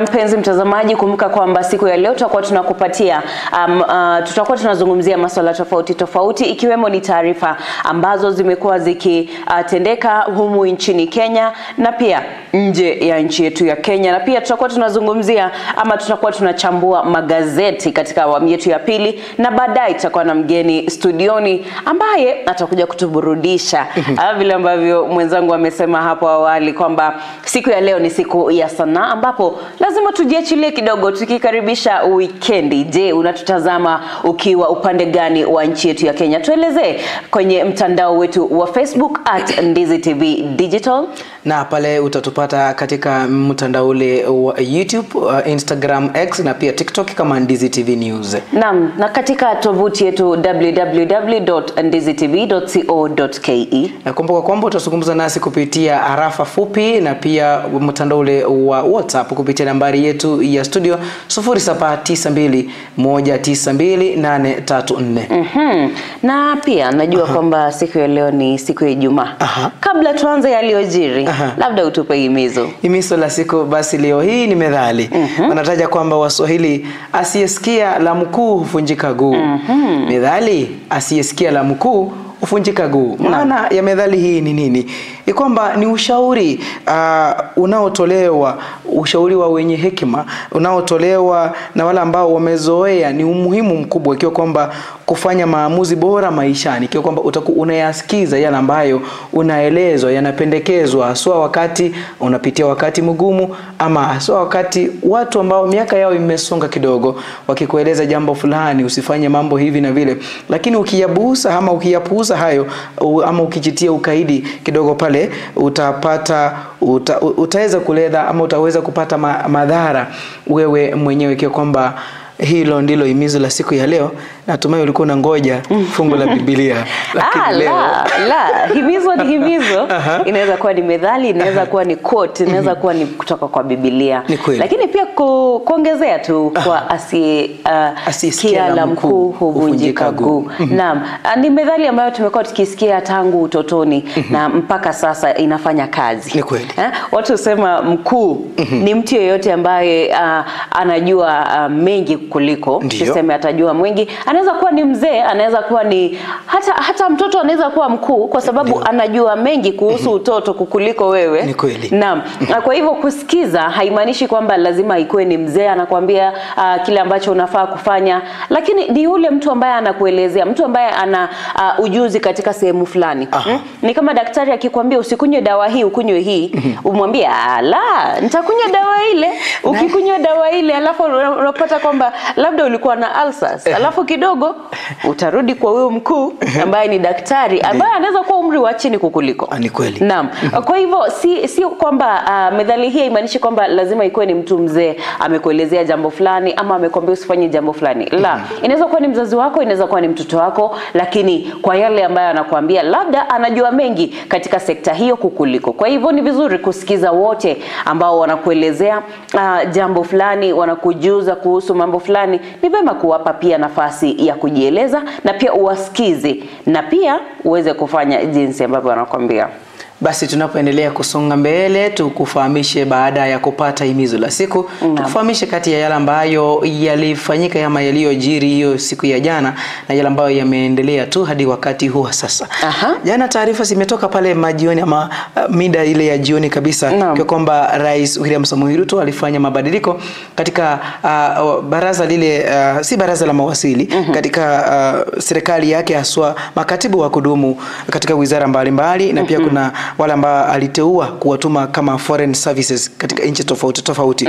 Mpenzi mtazamaji, kumbuka kwamba siku ya leo tutakuwa tunakupatia tutakuwa tunazungumzia masuala tofauti tofauti, ikiwemo ni taarifa ambazo zimekuwa zikitendeka humu nchini Kenya na pia nje ya nchi yetu ya Kenya, na pia tutakuwa tunazungumzia ama tutakuwa tunachambua magazeti katika awamu yetu ya pili, na baadaye tutakuwa na mgeni studioni ambaye atakuja kutuburudisha vile ambavyo mwenzangu amesema hapo awali kwamba siku ya leo ni siku ya sanaa ambapo lazima tujiachilie kidogo tukikaribisha wikendi. Je, unatutazama ukiwa upande gani wa nchi yetu ya Kenya? Tuelezee kwenye mtandao wetu wa Facebook @NdiziTV Digital, na pale utatupata katika mtandao ule wa YouTube, Instagram, X na pia TikTok kama Ndizi TV News. Naam, na katika tovuti yetu www.ndizitv.co.ke. Na kumbuka kwamba utazungumza nasi kupitia arafa fupi na pia mtandao ule wa WhatsApp kupitia nambari yetu ya studio 0792192834. Na pia najua kwamba siku ya leo ni siku ya Ijumaa. Kabla tuanze yaliyojiri, labda utupe himizo. Himizo la siku basi leo hii ni methali. Wanataja kwamba Waswahili, asiyesikia la mkuu hufunjika guu. Methali, asiyesikia la mkuu hufunjika guu. Maana ya methali hii ni nini? Ni kwamba ni ushauri unaotolewa, ushauri wa wenye hekima unaotolewa na wale ambao wamezoea. Ni umuhimu mkubwa ikiwa kwamba kufanya maamuzi bora maishani, ikiwa kwamba utakuwa unayasikiza yale ambayo unaelezwa, yanapendekezwa, haswa wakati unapitia wakati mgumu, ama haswa wakati watu ambao miaka yao imesonga kidogo wakikueleza jambo fulani, usifanye mambo hivi na vile, lakini ukiyabusa ama ukiyapuuza hayo ama ukijitia ukaidi kidogo pale, utapata utaweza kuleta ama utaweza kupata madhara wewe mwenyewe. Ikiwa kwamba hilo ndilo himizo la siku ya leo. Natumai ulikuwa unangoja fungu la Biblia. Lakini leo la, himizo ni himizo. Inaweza kuwa ni methali, inaweza kuwa ni quote, inaweza kuwa ni kutoka kwa Biblia. Lakini pia kuongezea tu kwa asiyesikia la mkuu huvunjika guu. Naam, ni methali ambayo tumekuwa tukisikia tangu utotoni na mpaka sasa inafanya kazi. Ni kweli. Watu husema mkuu ni mtu yeyote ambaye anajua mengi kuliko, tuseme atajua mwingi. Anaweza kuwa ni mzee, anaweza kuwa ni hata mtoto anaweza kuwa mkuu kwa sababu anajua mengi kuhusu utoto kukuliko wewe. Ni kweli. Naam. Kwa hivyo kusikiza haimaanishi kwamba lazima ikuwe ni mzee anakuambia kile ambacho unafaa kufanya, lakini ni yule mtu ambaye anakuelezea, mtu ambaye ana ujuzi katika sehemu fulani. Ni kama daktari akikwambia usikunywe dawa hii, ukunywe hii, umwambie la, nitakunywa dawa ile. Ukikunywa dawa ile alafu unapata kwamba labda ulikuwa na ulcers, alafu kidogo utarudi kwa huyo mkuu ambaye ni daktari ambaye anaweza kuwa umri wa chini kukuliko. Ni kweli. Naam. Kwa hivyo si kwamba methali hii haimaanishi kwamba lazima ikuwe ni mtu mzee amekuelezea jambo fulani ama amekwambia usifanye jambo fulani. La, inaweza kuwa ni mzazi wako, inaweza kuwa ni mtoto wako, lakini kwa yale ambayo anakuambia labda anajua mengi katika sekta hiyo kukuliko. Kwa hivyo ni vizuri kusikiza wote ambao wanakuelezea jambo fulani, wanakujuza kuhusu mambo fulani. Ni vema kuwapa pia nafasi ya kujieleza na pia uwasikize na pia uweze kufanya jinsi ambavyo wanakuambia. Basi tunapoendelea kusonga mbele, tukufahamishe baada ya kupata himizo la siku, tukufahamishe kati ya yale ambayo yalifanyika ama yaliyojiri hiyo siku ya jana na yale ambayo yameendelea tu hadi wakati huu sasa. Jana taarifa zimetoka pale majioni ama mida ile ya jioni kabisa kwa kwamba Rais William Samoei Ruto alifanya mabadiliko katika baraza lile, si baraza la mawasili, katika serikali yake, haswa makatibu wa kudumu katika wizara mbalimbali, na pia kuna wale ambao aliteua kuwatuma kama foreign services katika nchi tofauti tofauti.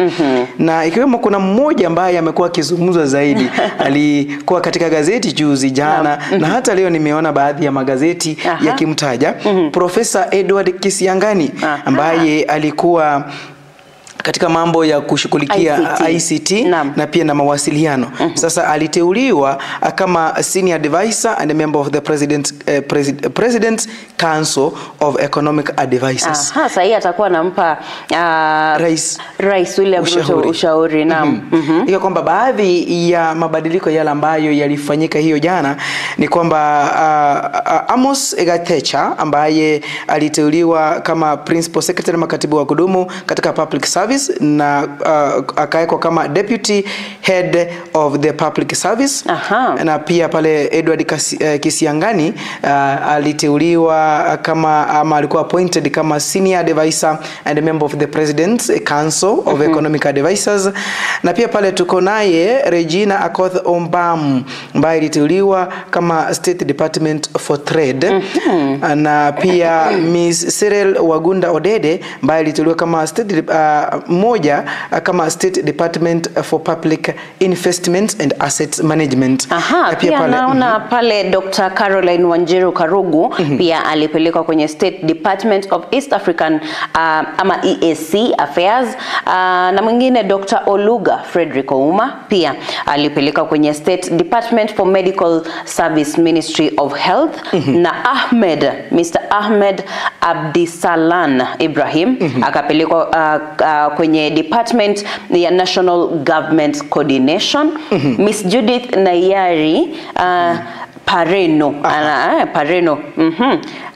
Na ikiwemo kuna mmoja ambaye amekuwa akizungumzwa zaidi, alikuwa katika gazeti juzi jana, na hata leo nimeona baadhi ya magazeti yakimtaja, Profesa Edward Kisiangani ambaye alikuwa katika mambo ya kushughulikia ICT na pia na mawasiliano. Sasa aliteuliwa kama senior advisor and a member of the President Council of Economic Advisors. Sasa hii atakuwa anampa Rais William Ruto ushauri. Naam. Iko kwamba baadhi ya mabadiliko yale ambayo yalifanyika hiyo jana ni kwamba Amos Gatecha ambaye aliteuliwa kama principal secretary, makatibu wa kudumu katika public service Service na akawekwa kama Deputy Head of the Public Service. Aha. Na pia pale Edward Kisiangani aliteuliwa kama ama alikuwa appointed kama Senior Advisor and member of the President's Council of Economic Advisors. Na pia pale tuko naye Regina Akoth Ombam ambaye aliteuliwa kama State Department for Trade. Na pia Miss Cyril Wagunda Odede ambaye aliteuliwa kama State moja kama State Department for Public Investments and Asset Management. Aha, Na pia pale, naona pale Dr. Caroline Wanjiru Karugu pia alipelekwa kwenye State Department of East African ama EAC Affairs, na mwingine Dr. Oluga Frederick Ouma pia alipelekwa kwenye State Department for Medical Service Ministry of Health, na Ahmed, Mr. Ahmed Abdisalan Ibrahim akapelekwa kwenye Department ya National Government Coordination. Miss Judith Nayari Pareno, Pareno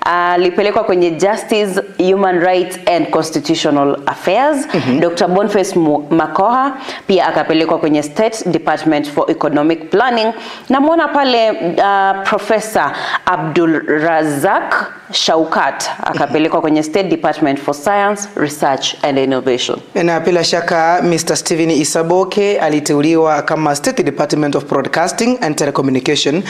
alipelekwa kwenye Justice, Human Rights and Constitutional Affairs. Dr. Boniface Makoha pia akapelekwa kwenye State Department for Economic Planning. Namwona pale Professor Abdul Razak Shaukat akapelekwa kwenye State Department for Science, Research and Innovation. Na bila shaka Mr. Steven Isaboke aliteuliwa kama State Department of Broadcasting and Telecommunication.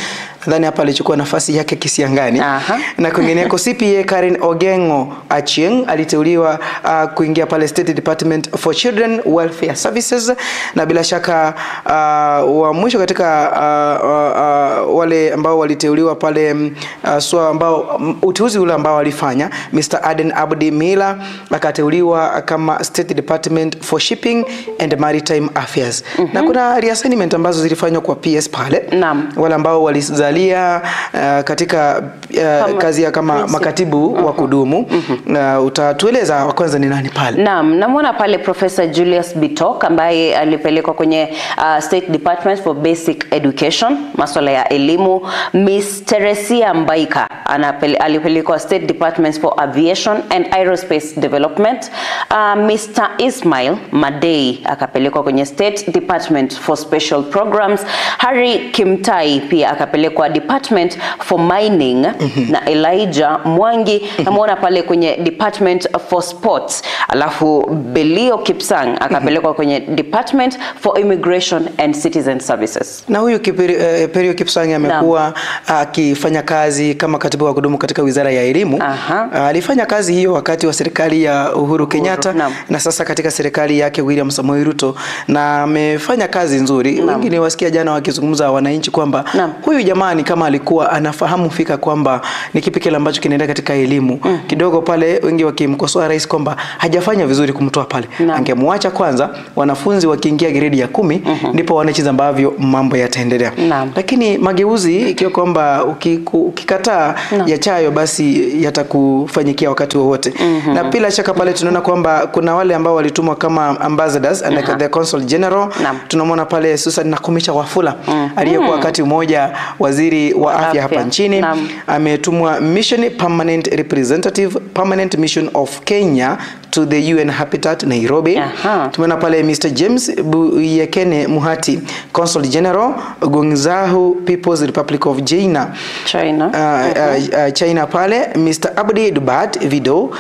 Nadhani hapa alichukua nafasi yake Kisiangani. Aha. Na kwingineko CPA Karen Ogengo Achieng aliteuliwa kuingia pale State Department for Children Welfare Services. Na bila shaka wa mwisho katika wale ambao waliteuliwa pale ambao uteuzi ule ambao walifanya, Mr. Aden Abdi Mila akateuliwa kama State Department for Shipping and Maritime Affairs. Na kuna reassignment ambazo zilifanywa kwa PS pale. Naam. Wale ambao walizalia katika kazi ya kama makatibu wa kudumu. Utatueleza wa kwanza ni nani pale? Naam, namuona pale Professor Julius Bitok ambaye alipelekwa kwenye State Department for Basic Education, masuala ya elimu. Miss Teresia Mbaika alipelekwa State Department for Aviation and Aerospace Development. Mr. Ismail Madei akapelekwa kwenye State Department for Special Programs. Harry Kimtai pia akapelekwa Department for Mining. Na Elijah Mwangi namuona pale kwenye Department for Sports. Alafu Belio Kipsang akapelekwa kwenye Department for Immigration and Citizen Services. Na huyu Perio Kipsang amekuwa akifanya kazi kama katibu wa kudumu katika Wizara ya Elimu. Alifanya kazi hiyo wakati wa serikali ya Uhuru Kenyatta na sasa katika serikali yake William Samoei Ruto, na amefanya kazi nzuri. Wengine wasikia jana wakizungumza wananchi kwamba huyu jamani kama alikuwa anafahamu fika kwamba ni kipi kile ambacho kinaenda katika elimu. Kidogo pale wengi wakimkosoa rais kwamba hajafanya vizuri kumtoa pale. Angemwacha kwanza wanafunzi wakiingia gredi ya 10 ndipo waone jinsi ambavyo mambo yataendelea. Lakini mageuzi ikiwa kwamba ukikataa yachayo basi yatakufanyikia wakati wowote. Na bila shaka pale tunaona kwamba kuna wale ambao walitumwa kama ambassadors and the consul general. Tunamwona pale Susan Nakumicha Wafula aliyekuwa wakati mmoja waziri wa afya hapa nchini. Ametumwa mission permanent representative, permanent mission of Kenya to the UN Habitat Nairobi. Tumeona pale Mr. James Buyekene Muhati, Consul General Guangzhou People's Republic of China. China pale. Mr. Abdi Dubat Vido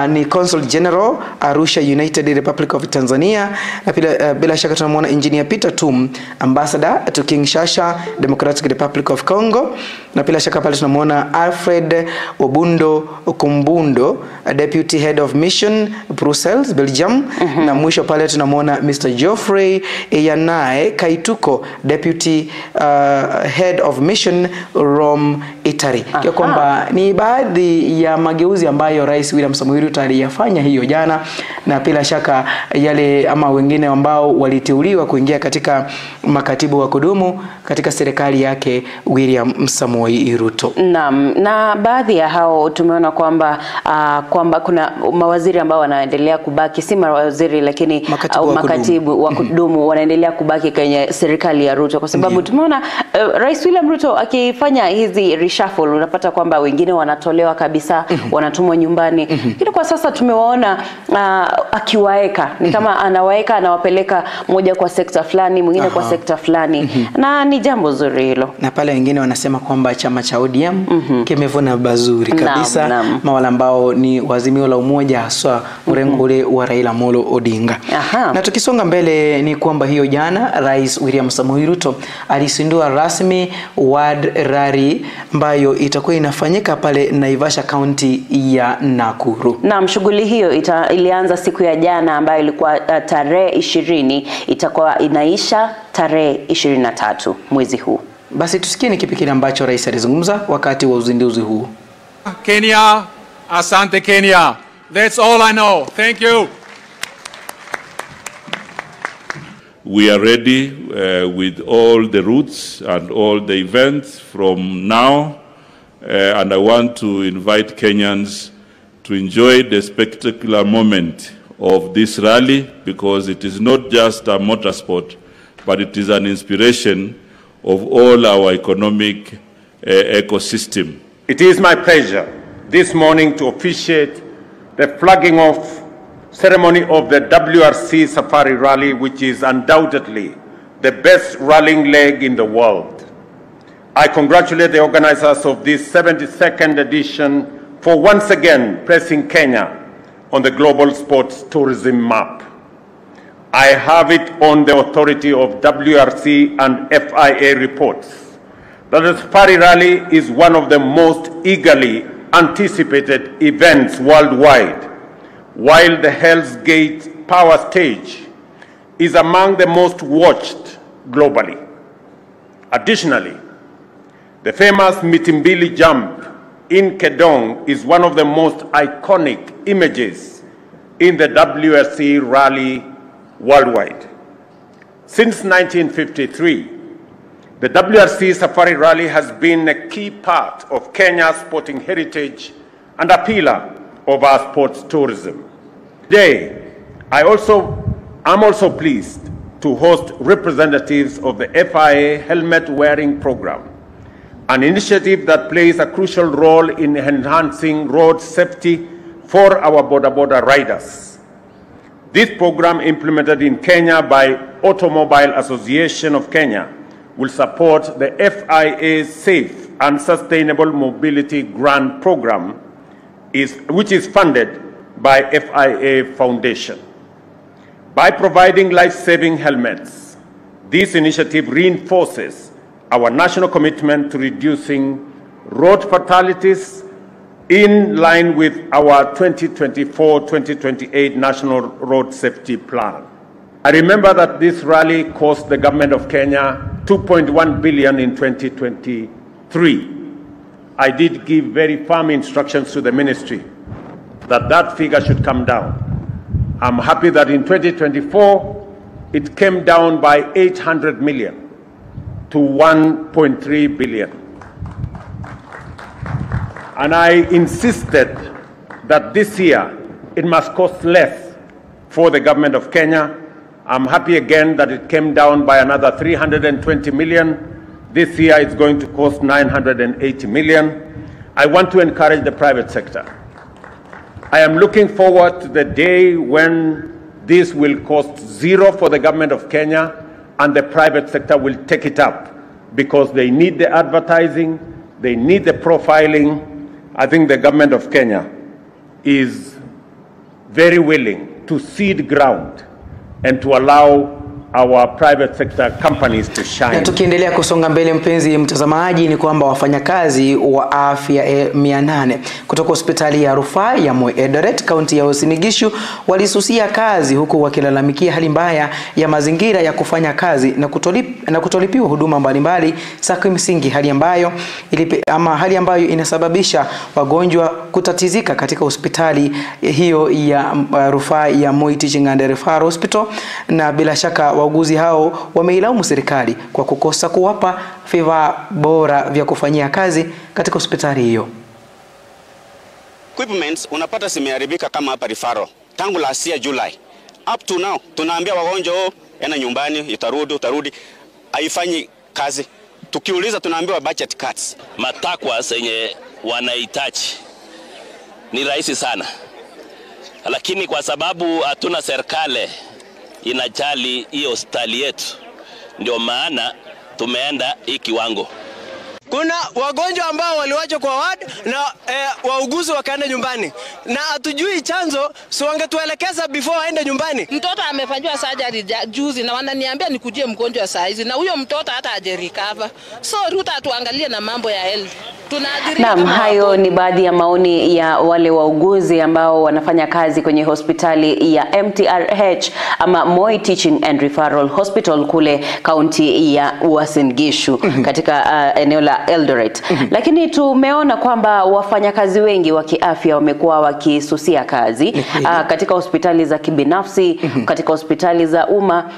ni Consul General Arusha United Republic of Tanzania. Na bila shaka tunamuona Engineer Peter Tum, Ambassador to Kinshasa Democratic Republic of Congo. Na bila shaka pale tunamuona Alfred Obundo Kumbundo, Deputy Head of Mission Brussels, Belgium. Na mwisho pale tunamuona Mr. Geoffrey Eyanae Kaituko, Deputy Head of Mission Rome, Italy. Kwa kwamba ni baadhi ya mageuzi ambayo Rais William Samoei Ruto aliyafanya hiyo jana, na bila shaka yale ama wengine ambao waliteuliwa kuingia katika makatibu wa kudumu katika serikali yake William Samoei Samoei Ruto. Naam, na baadhi ya hao tumeona kwamba kwamba kuna mawaziri ambao wanaendelea kubaki, si mawaziri lakini makatibu wa kudumu wanaendelea kubaki kwenye serikali ya Ruto, kwa sababu tumeona Rais William Ruto akifanya hizi reshuffle, unapata kwamba wengine wanatolewa kabisa, wanatumwa nyumbani. Lakini kwa sasa tumewaona akiwaeka, ni kama anawaeka, anawapeleka moja kwa sekta fulani, mwingine kwa sekta fulani. Na ni jambo zuri hilo. Na pale wengine wanasema kwamba chama cha ODM kimevuna bazuri kabisa, mawala ambao ni Azimio la Umoja, haswa mrengo ule wa Raila Amolo Odinga. Na tukisonga mbele ni kwamba hiyo jana Rais William Samoei Ruto alizindua rasmi World Rally ambayo itakuwa inafanyika pale Naivasha, kaunti ya Nakuru. Naam, shughuli hiyo ilianza siku ya jana ambayo ilikuwa tarehe 20, itakuwa inaisha tarehe 23 mwezi huu. Basi tusikie ni kipi kile ambacho rais alizungumza wakati wa uzinduzi huu. Kenya, asante Kenya. That's all I know. Thank you. We are ready with all the routes and all the events from now, and I want to invite Kenyans to enjoy the spectacular moment of this rally, because it is not just a motorsport, but it is an inspiration of all our economic ecosystem. It is my pleasure this morning to officiate the flagging off ceremony of the WRC Safari Rally, which is undoubtedly the best rallying leg in the world. I congratulate the organizers of this 72nd edition for once again placing Kenya on the global sports tourism map. I have it on the authority of WRC and FIA reports that the Safari Rally is one of the most eagerly anticipated events worldwide, while the Hell's Gate Power Stage is among the most watched globally. Additionally, the famous Mitimbili jump in Kedong is one of the most iconic images in the WRC rally worldwide. Since 1953, the WRC Safari Rally has been a key part of Kenya's sporting heritage and a pillar of our sports tourism. Today, I'm also pleased to host representatives of the FIA helmet wearing program, an initiative that plays a crucial role in enhancing road safety for our border riders. This program, implemented in Kenya by Automobile Association of Kenya, will support the FIA's Safe and Sustainable Mobility Grant Program, which is funded by FIA Foundation. By providing life-saving helmets, this initiative reinforces our national commitment to reducing road fatalities in line with our 2024-2028 National Road Safety Plan. I remember that this rally cost the government of Kenya 2.1 billion in 2023. I did give very firm instructions to the ministry that that figure should come down. I'm happy that in 2024, it came down by 800 million to 1.3 billion. And I insisted that this year it must cost less for the government of Kenya. I'm happy again that it came down by another 320 million. This year it's going to cost 980 million. I want to encourage the private sector. I am looking forward to the day when this will cost zero for the government of Kenya and the private sector will take it up, because they need the advertising, they need the profiling. I think the government of Kenya is very willing to cede ground and to allow our private sector companies to shine. Na tukiendelea kusonga mbele, mpenzi mtazamaji, ni kwamba wafanyakazi wa afya 800 kutoka hospitali ya rufaa ya Moi Eldoret, kaunti ya Uasin Gishu, walisusia kazi huku wakilalamikia hali mbaya ya mazingira ya kufanya kazi na kutolipiwa huduma mbalimbali za kimsingi, hali ambayo inasababisha wagonjwa kutatizika katika hospitali hiyo ya rufaa ya Moi Teaching and Referral Hospital. Na bila shaka Wauguzi hao wameilaumu serikali kwa kukosa kuwapa vifaa bora vya kufanyia kazi katika hospitali hiyo. Equipments unapata zimeharibika kama hapa referral tangu last year July up to now, tunaambia wagonjwa ena nyumbani, utarudi, haifanyi kazi. Tukiuliza tunaambiwa budget cuts. Matakwa zenye wanahitaji ni rahisi sana, lakini kwa sababu hatuna serikali inajali hiyo hospitali yetu, ndio maana tumeenda hii kiwango. Kuna wagonjwa ambao waliwachwa kwa ward na wauguzi wakaenda nyumbani, na hatujui chanzo, so wangetuelekeza before aende nyumbani. Mtoto amefanywa surgery juzi na wananiambia nikujie mgonjwa saa hizi, na huyo mtoto hata hajarecover. So Ruto atuangalie na mambo ya health. Naam, hayo ni baadhi ya maoni ya wale wauguzi ambao wanafanya kazi kwenye hospitali ya MTRH ama Moi Teaching and Referral Hospital kule kaunti ya Uasin Gishu katika eneo la Eldoret. Lakini tumeona kwamba wafanyakazi wengi wa kiafya wamekuwa wakisusia kazi katika hospitali za kibinafsi, katika hospitali za umma.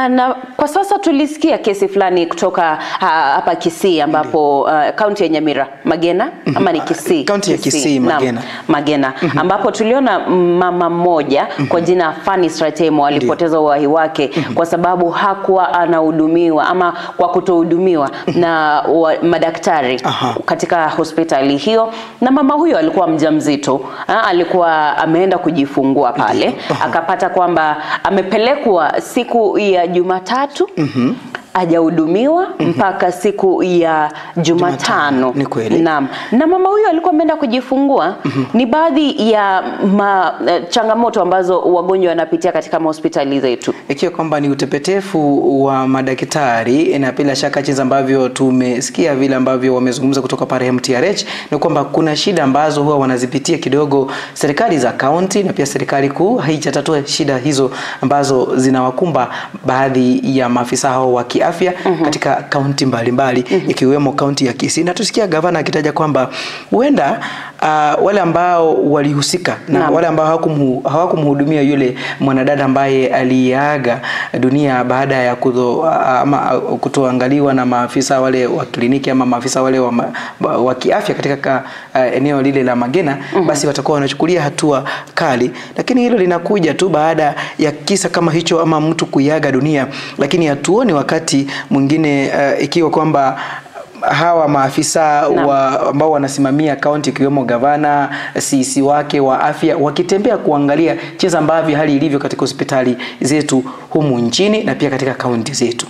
Na kwa sasa tulisikia kesi fulani kutoka hapa Kisii ambapo kaunti ya Nyamira, Magena ama ni Kisii, kaunti ya Kisii, Magena, Magena ambapo tuliona mama mmoja kwa jina Fanny Stratemo alipoteza uhai wake kwa sababu hakuwa anahudumiwa ama kwa kutohudumiwa na madaktari katika hospitali hiyo. Na mama huyo alikuwa mjamzito, alikuwa ameenda kujifungua pale, akapata kwamba amepelekwa siku ya Jumatatu hajahudumiwa mpaka siku ya Jumatano. Ni kweli. Naam. Na mama huyo alikuwa ameenda kujifungua. Ni baadhi ya changamoto ambazo wagonjwa wanapitia katika hospitali zetu. Ikiwa kwamba ni utepetefu wa madaktari, na bila shaka jinsi ambavyo tumesikia vile ambavyo wamezungumza kutoka pale MTRH, ni kwamba kuna shida ambazo huwa wanazipitia kidogo serikali za kaunti na pia serikali kuu haijatatua shida hizo ambazo zinawakumba baadhi ya maafisa hao wa kiafya katika kaunti mbalimbali ikiwemo kaunti ya Kisii. Na tusikia gavana akitaja kwamba huenda wale ambao walihusika na wale ambao hawakumhudumia yule mwanadada ambaye aliaga dunia baada ya kutoangaliwa na maafisa wale wa kliniki ama maafisa wale wa kiafya katika eneo lile la Magena, basi watakuwa wanachukulia hatua kali. Lakini hilo linakuja tu baada ya kisa kama hicho ama mtu kuiaga dunia, lakini hatuoni wakati mwingine ikiwa kwamba hawa maafisa ambao wanasimamia kaunti ikiwemo gavana, CC wake wa afya wakitembea kuangalia jinsi ambavyo hali ilivyo katika hospitali zetu humu nchini na pia katika kaunti zetu.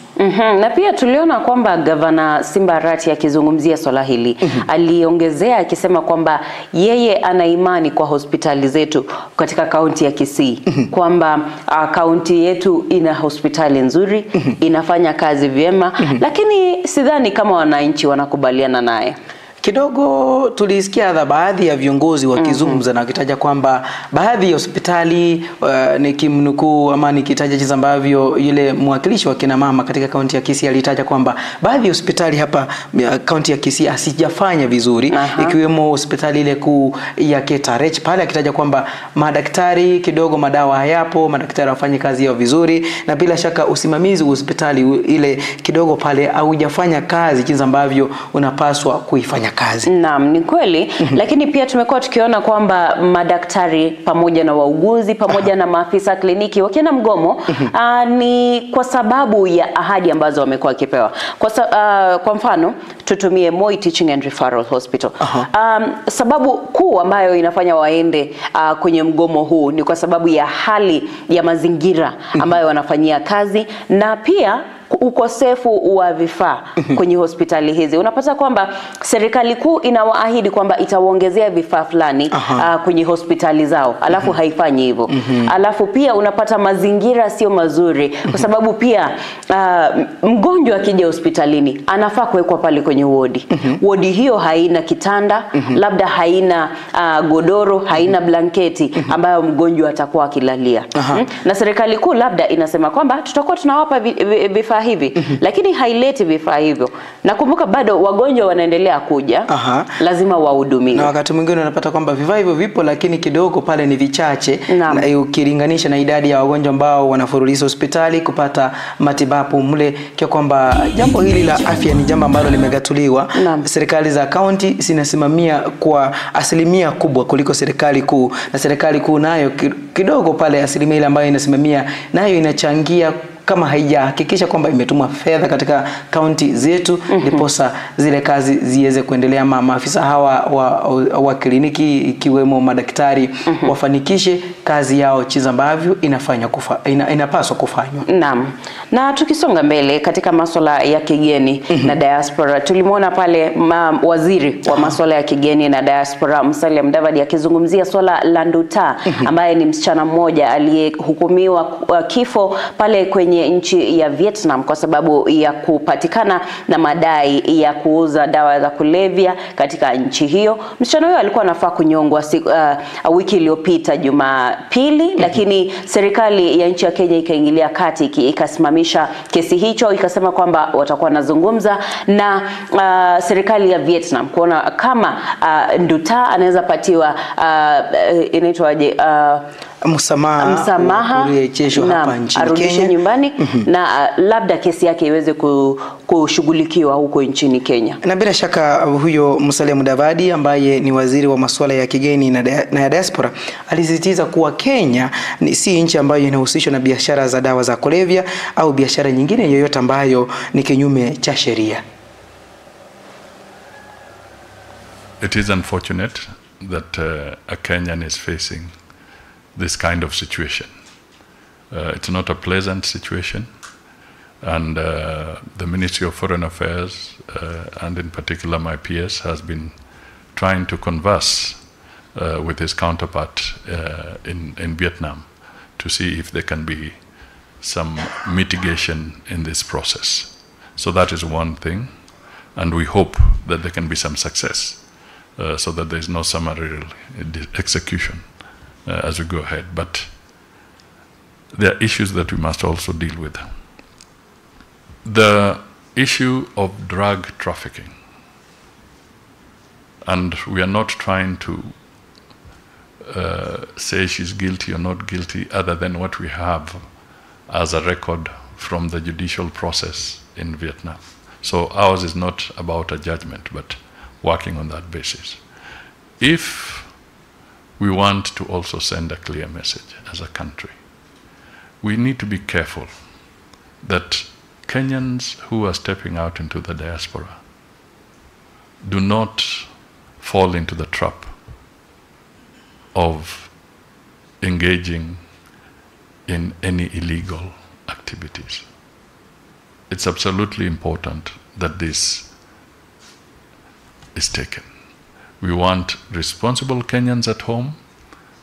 Na pia tuliona kwamba gavana Simba Arati akizungumzia swala hili aliongezea akisema kwamba yeye ana imani kwa hospitali zetu katika kaunti ya Kisii, kwamba kaunti yetu ina hospitali nzuri, inafanya kazi vyema, lakini sidhani kama wananchi wanakubaliana naye. Kidogo tulisikia baadhi ya viongozi wakizungumza na wakitaja kwamba baadhi ya hospitali, nikimnukuu ama nikitaja jinsi ambavyo yule mwakilishi wa kina mama katika kaunti ya Kisii alitaja kwamba baadhi ya hospitali hapa kaunti ya Kisii asijafanya vizuri, ikiwemo hospitali ile kuu ya Ketarech pale, akitaja kwamba madaktari kidogo madawa hayapo, madaktari hawafanyi kazi yao vizuri, na bila shaka usimamizi wa hospitali ile kidogo pale haujafanya kazi jinsi ambavyo unapaswa kuifanya kazi. Naam, ni kweli. Lakini pia tumekuwa tukiona kwamba madaktari pamoja na wauguzi pamoja na maafisa kliniki wakienda mgomo ni kwa sababu ya ahadi ambazo wamekuwa wakipewa. Kwa mfano tutumie Moi Teaching and Referral Hospital. Sababu kuu ambayo inafanya waende kwenye mgomo huu ni kwa sababu ya hali ya mazingira ambayo wanafanyia kazi na pia ukosefu wa vifaa kwenye hospitali hizi. Unapata kwamba serikali kuu inawaahidi kwamba itawaongezea vifaa fulani kwenye hospitali zao, alafu haifanyi hivyo. Alafu pia unapata mazingira sio mazuri, kwa sababu pia mgonjwa akija hospitalini anafaa kuwekwa pale kwenye wodi. Wodi hiyo haina kitanda, labda haina godoro, haina blanketi ambayo mgonjwa atakuwa akilalia. Na serikali kuu labda inasema kwamba tutakuwa tunawapa vifaa vifaa hivi, lakini haileti vifaa hivyo. Nakumbuka bado wagonjwa wanaendelea kuja. Lazima wahudumiwe. Na wakati mwingine unapata kwamba vifaa hivyo vipo lakini kidogo pale ni vichache, na ukilinganisha na idadi ya wagonjwa ambao wanafuruliza hospitali kupata matibabu mle, kwa kwamba jambo hili la afya ni jambo ambalo limegatuliwa. Serikali za kaunti zinasimamia kwa asilimia kubwa kuliko serikali kuu, na serikali kuu nayo kidogo pale asilimia ile ambayo inasimamia nayo inachangia kama haijahakikisha kwamba imetumwa fedha katika kaunti zetu, ndiposa zile kazi ziweze kuendelea, maafisa hawa wa kliniki ikiwemo madaktari wafanikishe kazi yao jinsi ambavyo inapaswa kufanywa. Naam. Na tukisonga mbele katika masuala ya kigeni na diaspora, tulimuona pale waziri wa masuala ya kigeni na diaspora Musalia Mudavadi akizungumzia swala la Nduta, ambaye ni msichana mmoja aliyehukumiwa kifo pale kwenye nchi ya Vietnam kwa sababu ya kupatikana na madai ya kuuza dawa za kulevya katika nchi hiyo. Msichana huyo alikuwa anafaa kunyongwa wiki iliyopita Jumapili, lakini serikali ya nchi ya Kenya ikaingilia kati, ikasimamisha kesi hicho, ikasema kwamba watakuwa wanazungumza na serikali ya Vietnam kuona kama Nduta anaweza patiwa inaitwaje, msamaha urejeshwe hapa nchini Kenya, nyumbani, na labda kesi yake iweze kushughulikiwa huko nchini Kenya. Na bila shaka huyo Musalia Mudavadi ambaye ni waziri wa masuala ya kigeni na ya diaspora alisisitiza kuwa Kenya ni si nchi ambayo inahusishwa na biashara za dawa za kulevya au biashara nyingine yoyote ambayo ni kinyume cha sheria. It is unfortunate that a Kenyan is facing this kind of situation. It's not a pleasant situation, and the Ministry of Foreign Affairs, and in particular my PS, has been trying to converse with his counterpart in Vietnam to see if there can be some mitigation in this process. So that is one thing, and we hope that there can be some success so that there is no summary execution as we go ahead. But there are issues that we must also deal with. The issue of drug trafficking, and we are not trying to say she's guilty or not guilty other than what we have as a record from the judicial process in Vietnam. So ours is not about a judgment, but working on that basis. If we want to also send a clear message as a country, we need to be careful that Kenyans who are stepping out into the diaspora do not fall into the trap of engaging in any illegal activities. It's absolutely important that this is taken. We want responsible Kenyans at home,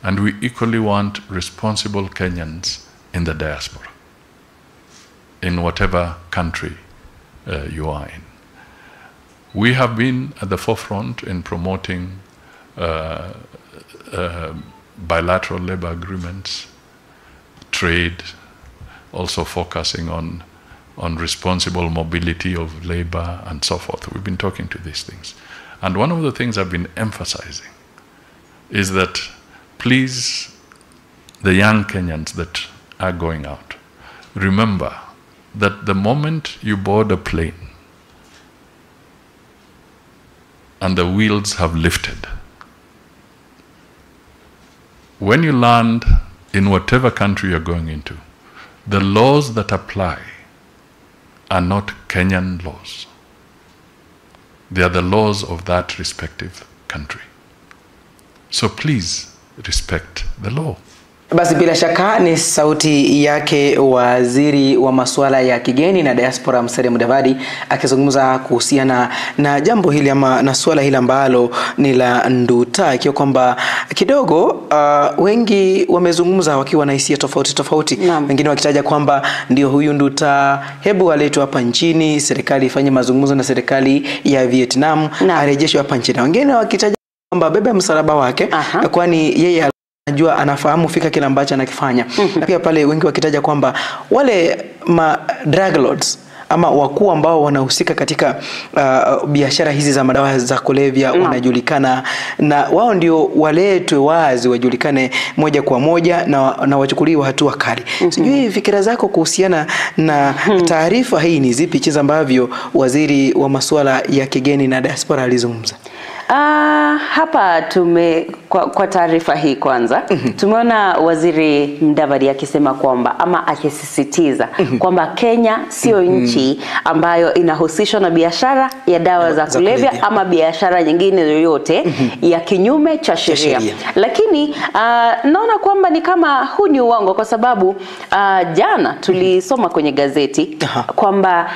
and we equally want responsible Kenyans in the diaspora, in whatever country you are in. We have been at the forefront in promoting bilateral labor agreements, trade, also focusing on responsible mobility of labor and so forth. We've been talking to these things. And one of the things I've been emphasizing is that please, the young Kenyans that are going out, remember that the moment you board a plane and the wheels have lifted, when you land in whatever country you're going into, the laws that apply are not Kenyan laws. They are the laws of that respective country. So please respect the law. Basi bila shaka ni sauti yake waziri wa masuala ya kigeni na diaspora Musalia Mudavadi akizungumza kuhusiana na jambo hili ama na suala hili ambalo ni la Nduta, ikiwa kwamba kidogo wengi wamezungumza wakiwa na hisia tofauti tofauti, wengine wakitaja kwamba ndio huyu Nduta hebu aletwe hapa nchini, serikali ifanye mazungumzo na serikali ya Vietnam arejeshwe hapa nchini, wengine wakitaja kwamba bebe msalaba wake, kwani yeye anajua, anafahamu fika kile ambacho anakifanya. Na pia pale wengi wakitaja kwamba wale ma drug lords ama wakuu ambao wanahusika katika biashara hizi za madawa za kulevya wanajulikana, na wao ndio waletwe wazi, wajulikane moja kwa moja na wachukuliwe hatua kali. Sijui fikira zako kuhusiana na taarifa hii ni zipi, jinsi ambavyo waziri wa masuala ya kigeni na diaspora alizungumza? Hapa tume kwa taarifa hii kwanza tumeona Waziri Mudavadi akisema kwamba ama akisisitiza kwamba Kenya sio nchi ambayo inahusishwa na biashara ya dawa za kulevya ama biashara nyingine yoyote ya kinyume cha sheria. Lakini naona kwamba ni kama huu ni uongo, kwa sababu jana tulisoma kwenye gazeti kwamba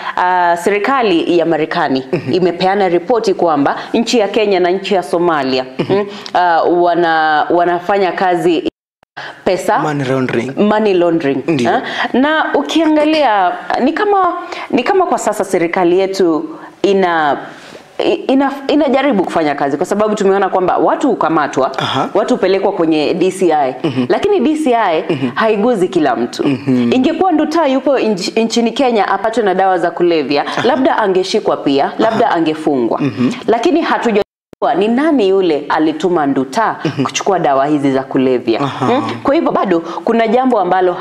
serikali ya Marekani imepeana ripoti kwamba nchi ya Kenya na nchi ya Somalia wanafanya kazi pesa money laundering. Na ukiangalia ni kama kwa sasa serikali yetu inajaribu kufanya kazi, kwa sababu tumeona kwamba watu hukamatwa, watu hupelekwa kwenye DCI, lakini DCI haiguzi kila mtu. Ingekuwa Nduta yupo nchini Kenya apatwe na dawa za kulevya, labda angeshikwa pia, labda angefungwa. Lakini hatuja ni nani yule alituma Nduta kuchukua dawa hizi za kulevya. Kwa hivyo bado kuna jambo ambalo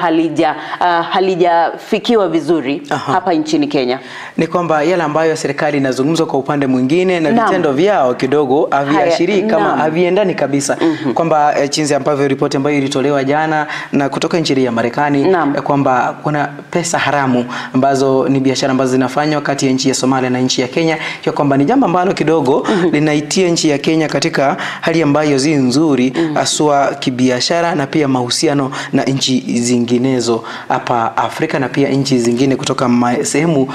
halijafikiwa vizuri hapa nchini Kenya. Ni kwamba yale ambayo serikali inazungumza kwa upande mwingine na vitendo vyao kidogo haviashirii kama haviendani kabisa. Kwamba jinsi ambavyo ripoti ambayo ilitolewa jana na kutoka nchi ya Marekani kwamba kuna pesa haramu ambazo ni biashara ambazo zinafanywa kati ya nchi ya Somalia na nchi ya Kenya, kwa kwamba ni jambo ambalo kidogo linaitia nchi ya Kenya katika hali ambayo si nzuri, haswa kibiashara na pia mahusiano na nchi zinginezo hapa Afrika na pia nchi zingine kutoka sehemu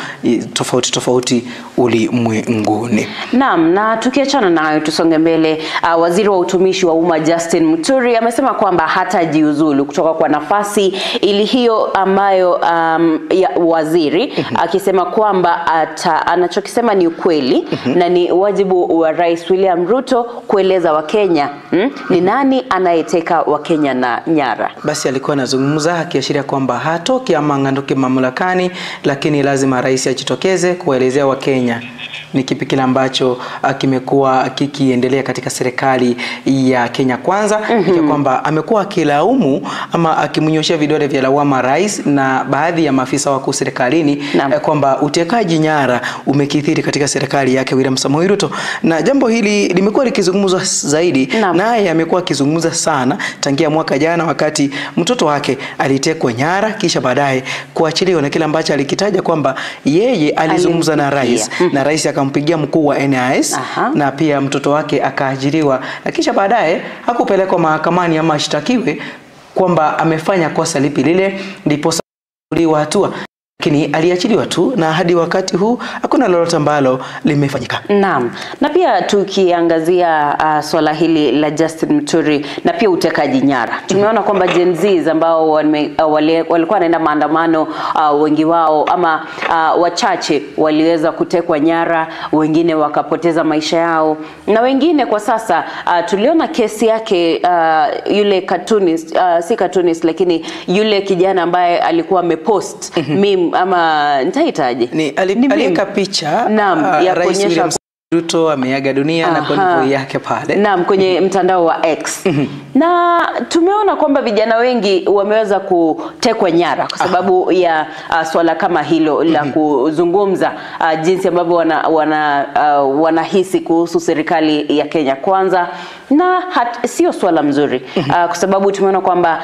tofauti tofauti ulimwenguni. Naam, na tukiachana nayo tusonge mbele. Waziri wa utumishi wa umma Justin Muturi amesema kwamba hatajiuzulu kutoka kwa nafasi ili hiyo ambayo ya waziri, akisema kwamba anachokisema ni ukweli na ni wajibu wa Rais William Ruto kueleza Wakenya ni nani anayeteka Wakenya na nyara. Basi alikuwa anazungumza akiashiria kwamba hatoki ama ng'anduki mamlakani, lakini lazima rais ajitokeze kuelezea Wakenya ni kipi kile ambacho kimekuwa kikiendelea katika serikali ya Kenya Kwanza. Mm kwamba amekuwa akilaumu ama akimnyoshia vidole vya lawama rais na baadhi ya maafisa wakuu serikalini kwamba utekaji nyara umekithiri katika serikali yake William Samoei Ruto, na jambo hili limekuwa likizungumzwa zaidi, naye amekuwa akizungumza sana tangia mwaka jana wakati mtoto wake alitekwa nyara kisha baadaye kuachiliwa, na kile ambacho alikitaja kwamba yeye alizungumza na rais na rais akampigia mkuu wa NIS na pia mtoto wake akaajiriwa, na kisha baadaye hakupelekwa mahakamani ama ashtakiwe kwamba amefanya kosa lipi lile, ndipo alichukuliwa hatua, lakini aliachiliwa tu na hadi wakati huu hakuna lolote ambalo limefanyika. Naam. Na pia tukiangazia swala hili la Justin Muturi na pia utekaji nyara, tumeona kwamba Gen Zs ambao walikuwa wanaenda maandamano, wengi wao ama wachache waliweza kutekwa nyara, wengine wakapoteza maisha yao, na wengine kwa sasa tuliona kesi yake yule cartoonist, si cartoonist lakini yule kijana ambaye alikuwa amepost meme ama nitaitaje, ni aliweka picha ya Rais William Ruto ameaga dunia na konvoi yake pale, naam, kwenye mtandao wa X. Na tumeona kwamba vijana wengi wameweza kutekwa nyara kwa sababu ya swala kama hilo la kuzungumza jinsi ambavyo wanahisi kuhusu serikali ya Kenya Kwanza, na sio swala mzuri kwa sababu tumeona kwamba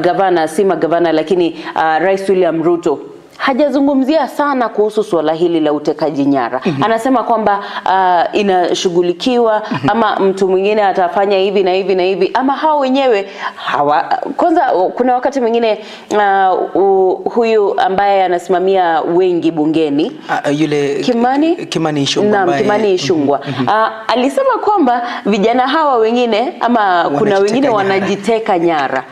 gavana, si magavana lakini Rais William Ruto hajazungumzia sana kuhusu swala hili la utekaji nyara. Anasema kwamba inashughulikiwa ama mtu mwingine atafanya hivi na hivi na hivi, ama hao wenyewe hawa. Kwanza kuna wakati mwingine huyu ambaye anasimamia wengi bungeni yule Kimani Ichung'wah, naam, Kimani Ichung'wah alisema kwamba vijana hawa wengine ama kuna wengine wanajiteka nyara.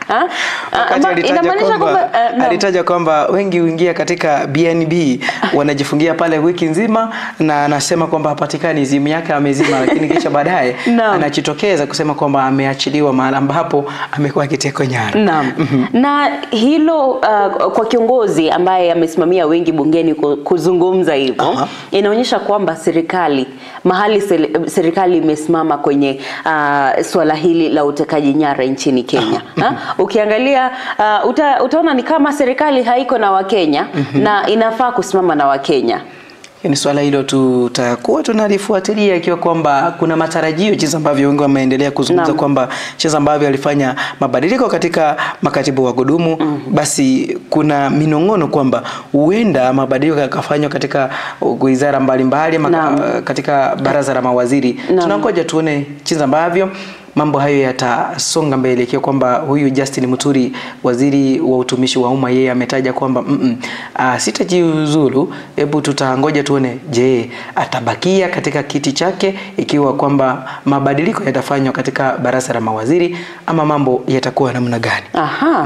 Inamaanisha kwamba alitaja kwamba wengi huingia katika katika BNB wanajifungia pale wiki nzima, na anasema kwamba hapatikani, simu yake amezima, lakini kisha baadaye anajitokeza kusema kwamba ameachiliwa mahali ambapo amekuwa akitekwa nyara. Naam. Na hilo kwa kiongozi ambaye amesimamia wengi bungeni kuzungumza hivyo, inaonyesha kwamba serikali mahali serikali imesimama kwenye swala hili la utekaji nyara nchini Kenya. Ukiangalia utaona ni kama serikali haiko na Wakenya na inafaa kusimama na Wakenya. Ni swala hilo tutakuwa tunalifuatilia, ikiwa kwamba kuna matarajio jinsi ambavyo wengi wameendelea kuzungumza kwamba jinsi ambavyo alifanya mabadiliko katika makatibu wa kudumu, basi kuna minong'ono kwamba huenda mabadiliko yakafanywa katika wizara mbalimbali, katika baraza la mawaziri. Tunangoja tuone jinsi ambavyo mambo hayo yatasonga mbele, ikiwa kwamba huyu Justin Muturi, waziri wa utumishi wa umma, yeye ametaja kwamba sitajiuzulu. Hebu tutangoja tuone, je, atabakia katika kiti chake ikiwa kwamba mabadiliko yatafanywa katika baraza la mawaziri ama mambo yatakuwa namna gani?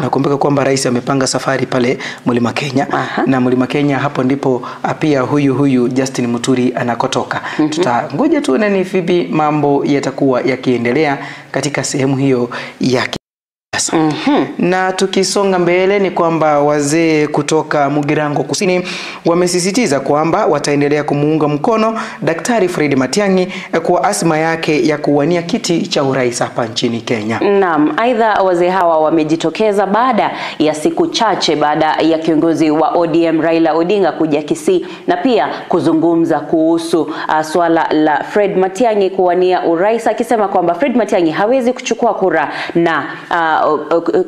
Nakumbuka kwamba rais amepanga safari pale Mlima Kenya. Na Mlima Kenya hapo ndipo pia huyu Justin Muturi anakotoka. Tutangoja tuone ni vipi mambo yatakuwa yakiendelea katika sehemu hiyo ya kisiasa. Na tukisonga mbele ni kwamba wazee kutoka Mugirango Kusini wamesisitiza kwamba wataendelea kumuunga mkono Daktari Fred Matiang'i kwa azma yake ya kuwania kiti cha urais hapa nchini Kenya. Naam, aidha wazee hawa wamejitokeza baada ya siku chache baada ya kiongozi wa ODM Raila Odinga kuja Kisii na pia kuzungumza kuhusu swala la Fred Matiang'i kuwania urais, akisema kwamba Fred Matiang'i hawezi kuchukua kura na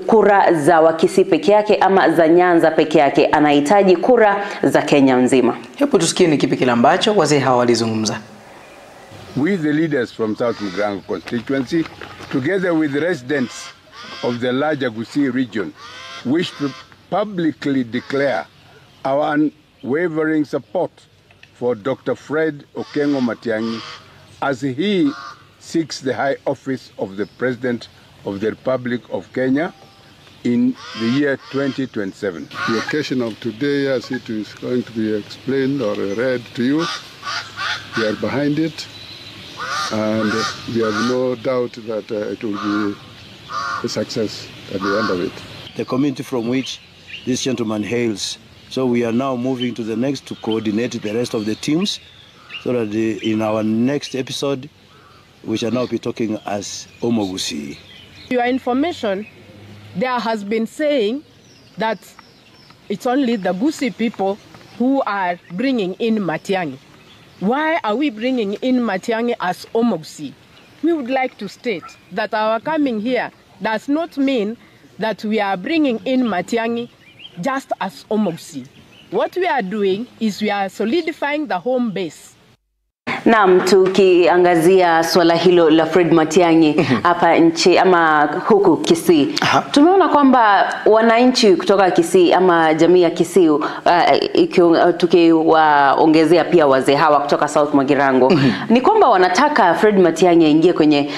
kura za Wakisii peke yake ama za Nyanza peke yake, anahitaji kura za Kenya nzima. Hebu tusikie ni kipi kile ambacho wazee hawa walizungumza. We the leaders from South Mugirango constituency, together with residents of the larger Gusii region, wish to publicly declare our unwavering support for Dr. Fred Okengo Matiang'i as he seeks the high office of the President of the Republic of Kenya in the year 2027. The occasion of today, as it is going to be explained or read to you, we are behind it, and we have no doubt that it will be a success at the end of it. The community from which this gentleman hails. So we are now moving to the next to coordinate the rest of the teams so that in our next episode, we shall now be talking as Omogusi. Your information, there has been saying that it's only the Gusii people who are bringing in Matiang'i. Why are we bringing in Matiang'i as Omogusi? We would like to state that our coming here does not mean that we are bringing in Matiang'i just as Omogusi. What we are doing is we are solidifying the home base. Naam, tukiangazia swala hilo la Fred Matiang'i hapa nchi ama huku Kisii. Tumeona kwamba wananchi kutoka Kisii ama jamii ya Kisii, tukiwaongezea pia wazee hawa kutoka South Mugirango, ni kwamba wanataka Fred Matiang'i aingie kwenye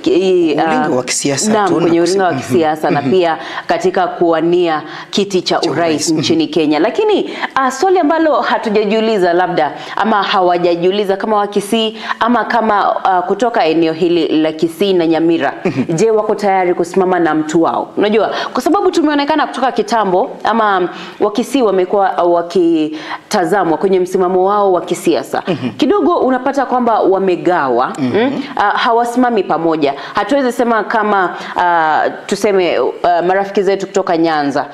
ulingo wa kisiasa. Naam, kwenye ulingo wa kisiasa na pia katika kuwania kiti cha urais nchini Kenya. Lakini swali ambalo hatujajiuliza labda ama hawajajiuliza kama wa Kisii ama kama kutoka eneo hili la Kisii na Nyamira, je, wako tayari kusimama na mtu wao? Unajua, kwa sababu tumeonekana kutoka kitambo ama Wakisii wamekuwa wakitazamwa kwenye msimamo wao wa kisiasa. Kidogo unapata kwamba wamegawa, hawasimami pamoja. Hatuwezi sema kama tuseme marafiki zetu kutoka Nyanza,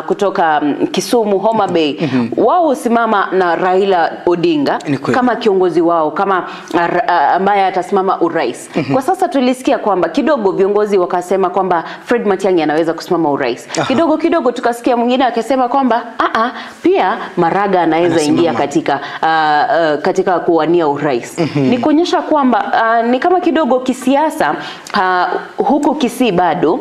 kutoka Kisumu, Homa Bay, wao husimama na Raila Odinga kama kiongozi wao, kama ambaye atasimama urais. Kwa sasa tulisikia kwamba kidogo viongozi wakasema kwamba Fred Matiang'i anaweza kusimama urais. Kidogo kidogo tukasikia mwingine akisema kwamba pia Maraga anaweza ingia katika katika kuwania urais. Ni kuonyesha kwamba ni kama kidogo kisiasa huku Kisii bado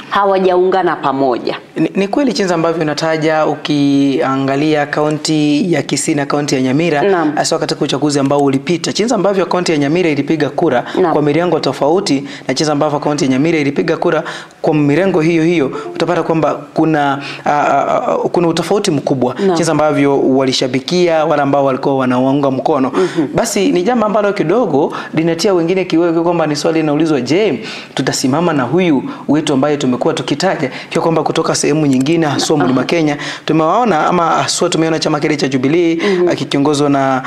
hawajaungana pamoja. Ni kweli jinsi ambavyo unataja, ukiangalia kaunti ya Kisii na kaunti ya Nyamira hasa katika uchaguzi ambao ulipita, jinsi ambavyo kaunti ya Nyamira ilipiga kura kwa mirengo tofauti na jinsi ambavyo kaunti ya Nyamira ilipiga kura kwa mirengo hiyo hiyo, utapata kwamba kuna kuna utofauti mkubwa jinsi ambavyo walishabikia wale ambao walikuwa wanaunga mkono. Basi ni jambo ambalo kidogo linatia wengine kiwewe kwamba ni swali linaulizwa, je, tutasimama na huyu wetu ambaye tumekuwa tukitaja kwa kwamba kutoka sehemu nyingine haswa Mlima Kenya tumewaona, ama haswa tumeona chama kile cha Jubilee kikiongozwa na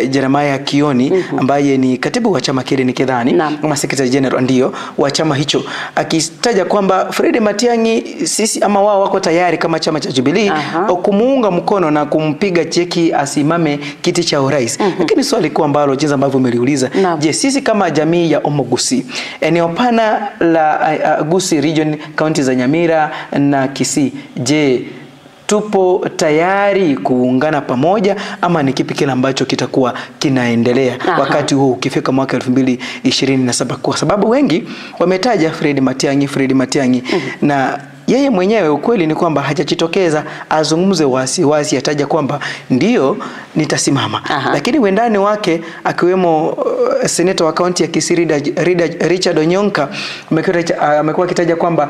Jeremiah Kioni ambaye ni katibu wa chama kile, nikidhani ama secretary general ndio wa chama hicho, akitaja kwamba Fred Matiang'i sisi ama wao wako tayari kama chama cha Jubilee kumuunga mkono na kumpiga cheki asimame kiti cha urais. Lakini swali kwa ambalo jinsi ambavyo umeliuliza, je, sisi kama jamii ya Omogusi, eneo pana la Gusii region, kaunti za Nyamira na Kisii, je, tupo tayari kuungana pamoja ama ni kipi kile ambacho kitakuwa kinaendelea wakati huu ukifika mwaka 2027? Kwa sababu wengi wametaja Fred Matiang'i, Fred Matiang'i na yeye mwenyewe ukweli ni kwamba hajajitokeza azungumze wasiwasi, ataja kwamba ndio nitasimama. Lakini wendani wake akiwemo seneta wa kaunti ya Kisii Richard Onyonka amekuwa akitaja kwamba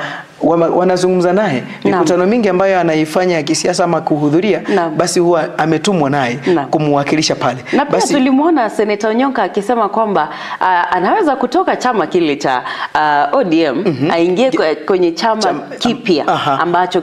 wanazungumza naye mikutano mingi ambayo anaifanya ya kisiasa ama kuhudhuria, basi huwa ametumwa naye kumwakilisha pale. Na pia tulimuona seneta Onyonka akisema kwamba anaweza kutoka chama kile cha ODM aingie kwenye chama kipya ambacho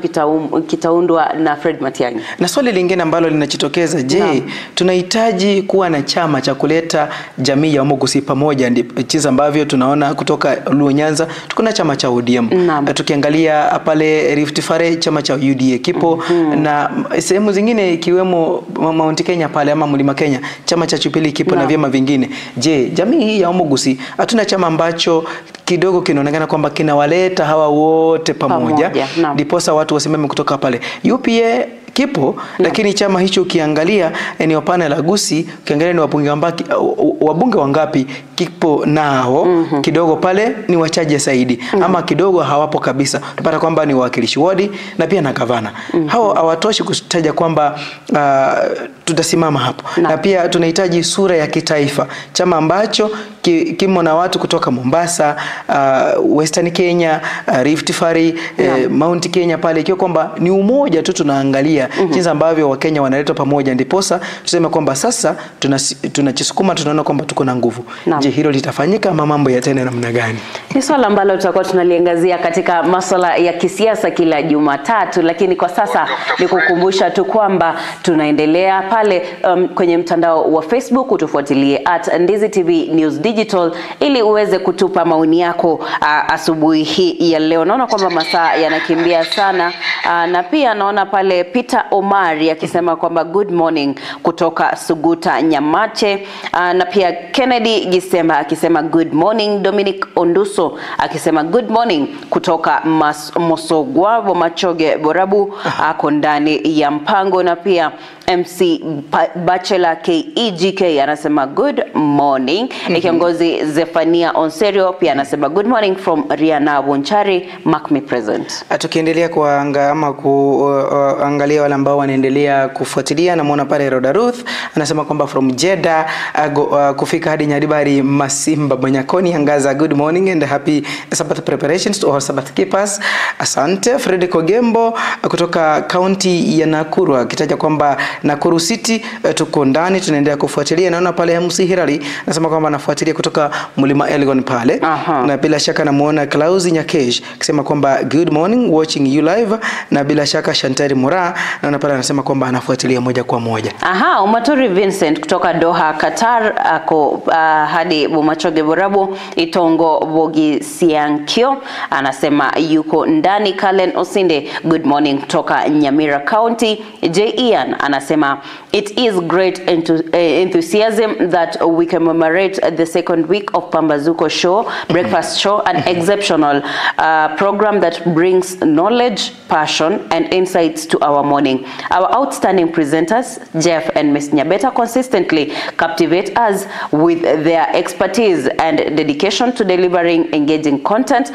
kitaundwa na Fred Matiang'i. Na swali lingine ambalo linajitokeza, je, tunahitaji kuwa na chama cha kuleta jamii ya Omogusi pamoja? Jinsi ambavyo tunaona kutoka Luo Nyanza tuko na chama cha ODM, tukiangalia pale Rift Valley chama cha UDA kipo, na sehemu zingine ikiwemo Mount Kenya pale ama Mlima Kenya chama cha Jubilee kipo na vyama vingine. Je, jamii hii ya Omogusi hatuna chama ambacho kidogo kinaonekana kwamba kinawaleta hawa wote pamoja, ndiposa watu wasimame kutoka pale? UPA kipo, lakini chama hicho ukiangalia eneo pana la Gusii, ukiangalia ni wabunge wangapi kipo nao, kidogo pale ni wachache zaidi, ama kidogo hawapo kabisa. Tupata kwamba ni wawakilishi wadi na pia na gavana. Hao hawatoshi kutaja kwamba tutasimama hapo. Na pia tunahitaji sura ya kitaifa, chama ambacho kimo na watu kutoka Mombasa, Western Kenya, Rift Valley, Mount Kenya pale, ikiwa kwamba ni umoja tu tunaangalia jinsi ambavyo Wakenya wanaletwa pamoja, ndiposa tuseme kwamba sasa tunachisukuma, tunaona kwamba tuko na nguvu. Je, hilo litafanyika ama mambo yataenda namna gani? Ni swala ambalo tutakuwa tunaliangazia katika masuala ya kisiasa kila Jumatatu, lakini kwa sasa ni kukumbusha tu kwamba tunaendelea pale kwenye mtandao wa Facebook, utufuatilie @Ndizi TV News Digital ili uweze kutupa maoni yako asubuhi hii ya leo. Naona kwamba masaa yanakimbia sana, na pia naona pale Peter Omari akisema kwamba good morning kutoka Suguta Nyamache, na pia Kennedy Gisema akisema good morning, Dominic Onduso akisema good morning kutoka Mosogwa Bomachoge Borabu ako ndani ya mpango, na pia MC Bachelor KEGK anasema good morning. Kiongozi Zefania Onserio pia anasema good morning from Riana Wonchari, mark me present. Tukiendelea kuangalia wale ambao wanaendelea kufuatilia, namuona pale Roda Ruth anasema kwamba from Jeddah kufika hadi Nyaribari Masimba Bonyakoni Angaza, good morning and happy Sabbath preparations to all Sabbath keepers. Asante. Fred Kogembo kutoka kaunti ya Nakuru akitaja kwamba Nakuru City tuko ndani tunaendelea kufuatilia. Naona pale MC Hirali anasema kwamba anafuatilia kutoka Mlima Elgon pale. Na bila shaka namuona Klaus Nyakesh akisema kwamba good morning watching you live, na bila shaka Shantari Mura naona pale anasema kwamba anafuatilia moja kwa moja. Umaturi Vincent kutoka Doha Qatar ako hadi Bomachoge Borabu Itongo Bogi Siankio anasema yuko ndani. Kalen Osinde good morning kutoka Nyamira County. J Ian anasema it is great enthusiasm that we commemorate the second week of Pambazuko show, breakfast show, an exceptional program that brings knowledge, passion and insights to our morning. Our outstanding presenters, Jeff and Ms. Nyabeta, consistently captivate us with their expertise and dedication to delivering engaging content.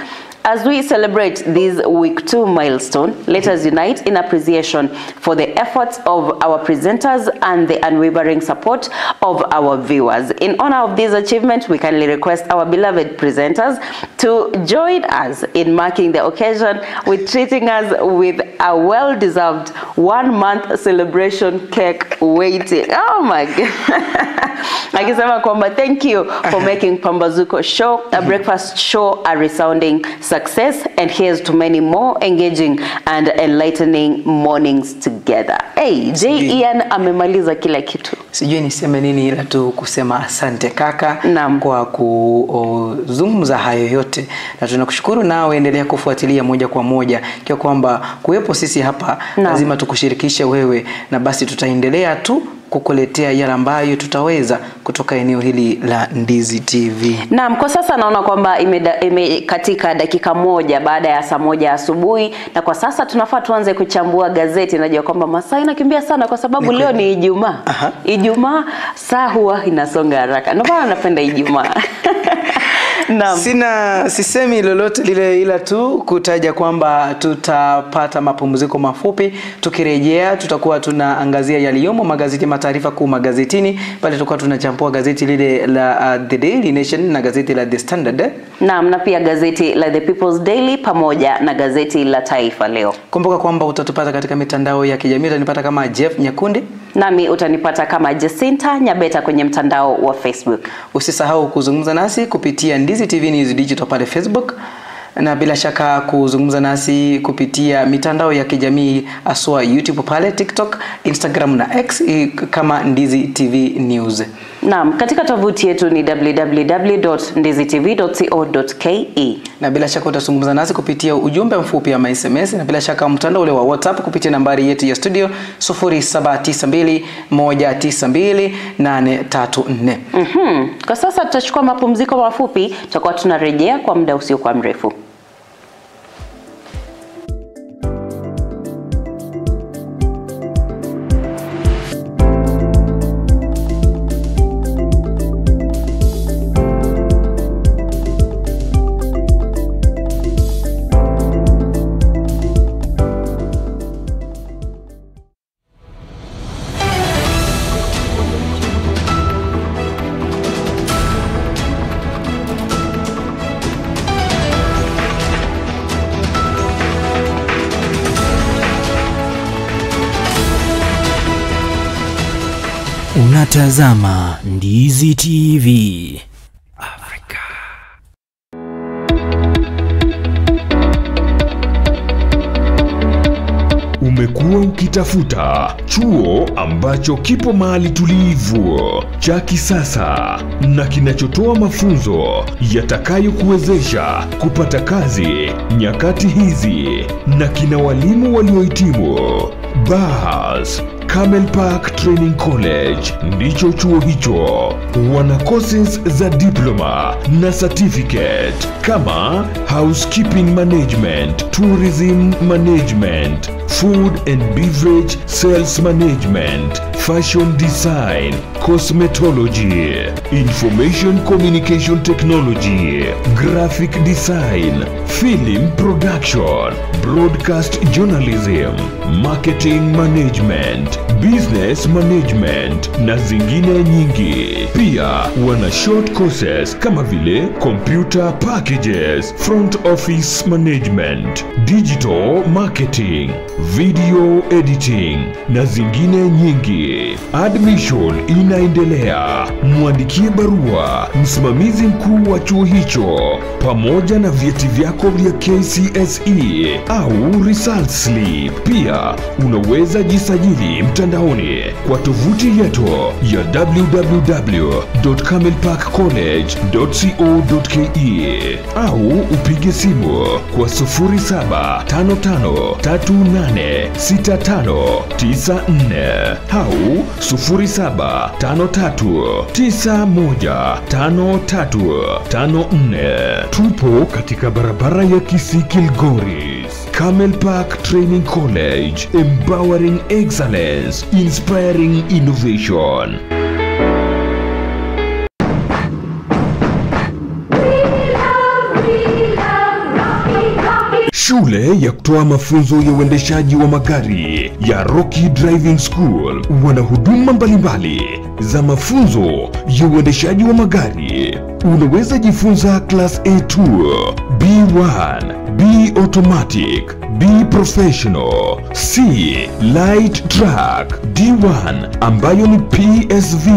As we celebrate this week 2 milestone, let us unite in appreciation for the efforts of our presenters and the unwavering support of our viewers. In honor of this achievement, we kindly request our beloved presenters to join us in marking the occasion with treating us with a well-deserved 1-month celebration cake waiting. Oh my God. Akisema kwamba thank you for making Pambazuko Show, a breakfast show, a resounding success, and here's to many more engaging and enlightening mornings together. Hey, J. Ian amemaliza kila kitu. Sijui niseme nini ila tu kusema asante kaka. Naam. Kwa kuzungumza hayo yote, na tunakushukuru, nawe endelea kufuatilia moja kwa moja kwa kwamba kuwepo sisi hapa lazima tukushirikishe wewe, na basi tutaendelea tu kukuletea yale ambayo tutaweza kutoka eneo hili la Ndizi TV. Naam, kwa sasa naona kwamba imekatika dakika 1 baada ya saa 1 asubuhi, na kwa sasa tunafaa tuanze kuchambua gazeti. Najua kwamba masaa inakimbia sana kwa sababu leo ni Ijumaa. Ijumaa saa huwa inasonga haraka. Ndio maana napenda Ijumaa. Naam. Sisemi lolote lile ila tu kutaja kwamba tutapata mapumziko mafupi. Tukirejea tutakuwa tunaangazia yaliyomo magazeti, mataarifa kuu magazetini. Pale tutakuwa tunachambua gazeti lile la The Daily Nation na gazeti la The Standard. Naam, na pia gazeti la The People's Daily pamoja na gazeti la Taifa Leo. Kumbuka kwamba utatupata katika mitandao ya kijamii. Utanipata kama Jeff Nyakundi, nami utanipata kama Jacinta Nyabeta kwenye mtandao wa Facebook. Usisahau kuzungumza nasi kupitia Ndizi TV News Digital pale Facebook, na bila shaka kuzungumza nasi kupitia mitandao ya kijamii aswa YouTube pale, TikTok, Instagram na X kama Ndizi TV News. Naam, katika tovuti yetu ni www.ndizitv.co.ke. Na bila shaka utazungumza nasi kupitia ujumbe mfupi ama SMS, na bila shaka mtandao ule wa WhatsApp kupitia nambari yetu ya studio 0792192834. Kwa sasa tutachukua mapumziko mafupi, tutakuwa tunarejea kwa muda usiokuwa mrefu. Unatazama Ndizi TV Afrika. Umekuwa ukitafuta chuo ambacho kipo mahali tulivu, cha kisasa na kinachotoa mafunzo yatakayokuwezesha kupata kazi nyakati hizi na kina walimu waliohitimu. Bas, Camel Park Training College ndicho chuo hicho. Wana courses za diploma na certificate kama housekeeping management, tourism management, food and beverage sales management, fashion design, cosmetology, information communication technology, graphic design, film production, broadcast journalism, marketing management, business management na zingine nyingi. Pia wana short courses kama vile computer packages, front office management, digital marketing, video editing na zingine nyingi. Admission inaendelea. Mwandikie barua msimamizi mkuu wa chuo hicho pamoja na vyeti vyako vya KCSE au result slip. Pia unaweza jisajili mtandaoni kwa tovuti yetu ya www.camelparkcollege.co.ke au upige simu kwa 0755386594 au 0753915354. Tupo katika barabara ya Kisii Kilgoris. Camel Park Training College, empowering excellence, inspiring innovation. We love Rocky. Shule ya kutoa mafunzo ya uendeshaji wa magari ya Rocky Driving School wana huduma mbalimbali za mafunzo ya uendeshaji wa magari. Unaweza jifunza Class A2, B1, B Automatic, B Professional, C Light Truck, D1 ambayo ni PSV,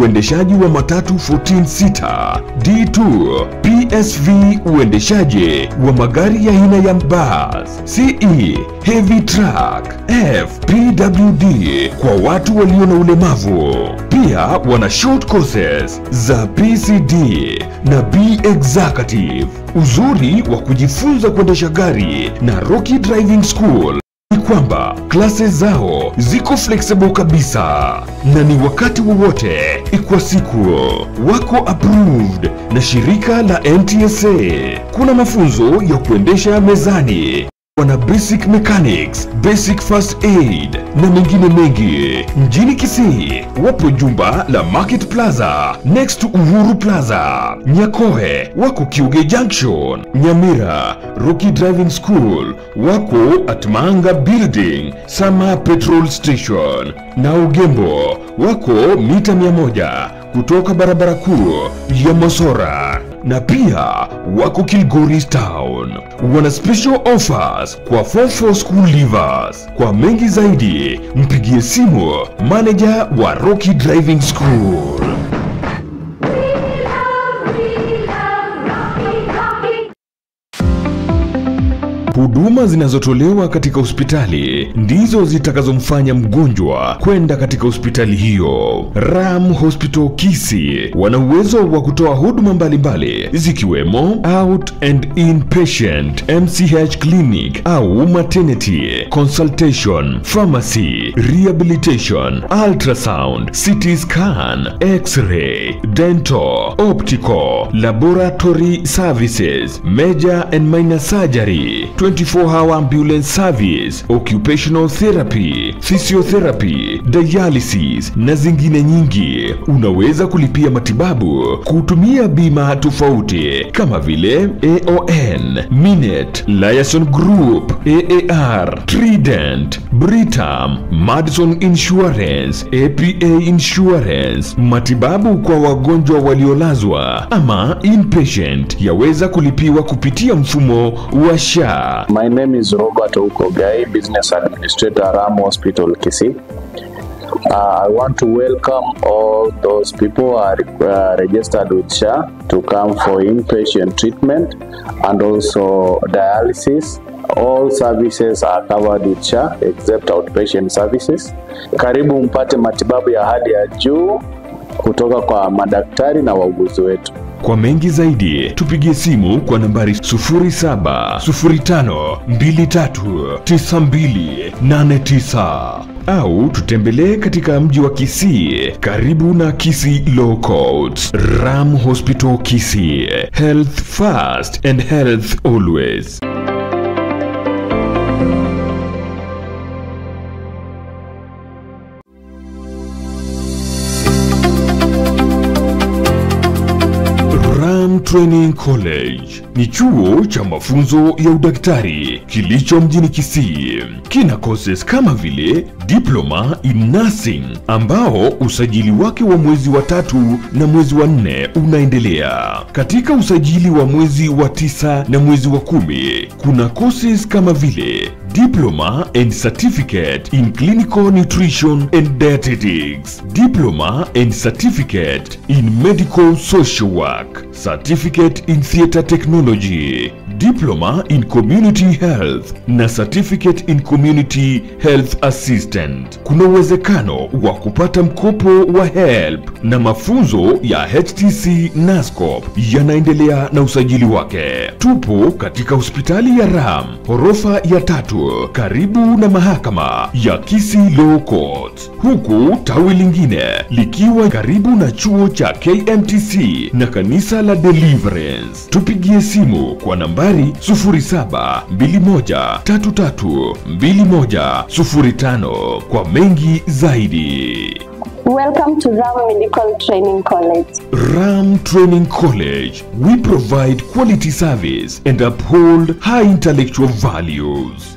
uendeshaji wa matatu 14 seater, D2 PSV, uendeshaji wa magari ya aina ya bus, CE Heavy Truck, F PWD kwa watu walio na ulemavu. Pia wana short courses za PCD na B Executive. Uzuri wa kujifunza kuendesha gari na Rocky Driving School ni kwamba classes zao ziko flexible kabisa na ni wakati wowote kwa siku. Wako approved na shirika la NTSA. Kuna mafunzo ya kuendesha mezani, wana basic mechanics, basic first aid na mengine mengi. Mjini Kisii wapo jumba la Market Plaza next to Uhuru Plaza. Nyakoe wako Kiuge Junction. Nyamira Rocky Driving School wako at Manga Building, Sama Petrol Station. Na Ugembo wako mita 100 kutoka barabara kuu ya Mosora. Na pia wako Kilgoris Town. Wana special offers kwa Form 4 school leavers. Kwa mengi zaidi mpigie simu manager wa Rocky Driving School. Huduma zinazotolewa katika hospitali ndizo zitakazomfanya mgonjwa kwenda katika hospitali hiyo. Ram Hospital Kisii wana uwezo wa kutoa huduma mbalimbali zikiwemo out and inpatient, MCH clinic au maternity, consultation, pharmacy, rehabilitation, ultrasound, CT scan, x-ray, dental, optical, laboratory services, major and minor surgery, 24-hour ambulance service, occupational therapy, physiotherapy, dialysis na zingine nyingi. Unaweza kulipia matibabu kutumia bima tofauti kama vile AON, Minet, Liaison Group, AAR, Trident, Britam, Madison Insurance, APA Insurance. Matibabu kwa wagonjwa waliolazwa ama inpatient yaweza kulipiwa kupitia mfumo wa SHA. My name is Robert Okogai, Business Administrator, Ram Hospital, Kisii. I want to welcome all those people who are registered with SHA to come for inpatient treatment and also dialysis. All services are covered with SHA except outpatient services. Karibu mpate matibabu ya hali ya juu kutoka kwa madaktari na wauguzi wetu. Kwa mengi zaidi tupigie simu kwa nambari 0705239289 au tutembelee katika mji wa Kisii karibu na Kisii Law Courts. Ram Hospital Kisii, health first and health always. Training College ni chuo cha mafunzo ya udaktari kilicho mjini Kisii. Kina courses kama vile Diploma in Nursing ambao usajili wake wa mwezi wa 3 na mwezi wa 4 unaendelea. Katika usajili wa mwezi wa 9 na mwezi wa 10 kuna courses kama vile Diploma and Certificate in Clinical Nutrition and Dietetics, Diploma and Certificate in Medical Social Work, Certificate in Theater Technology, Diploma in Community Health na Certificate in Community Health Assistant. Kuna uwezekano wa kupata mkopo wa HELP na mafunzo ya HTC NASCOP yanaendelea na usajili wake. Tupo katika hospitali ya Ram, ghorofa ya 3, karibu na mahakama ya Kisii Law Court, huku tawi lingine likiwa karibu na chuo cha KMTC na kanisa la Deliverance. Tupigie simu kwa nambari 0721332105 kwa mengi zaidi. Welcome to RAM Medical Training College. RAM Training College, we provide quality service and uphold high intellectual values.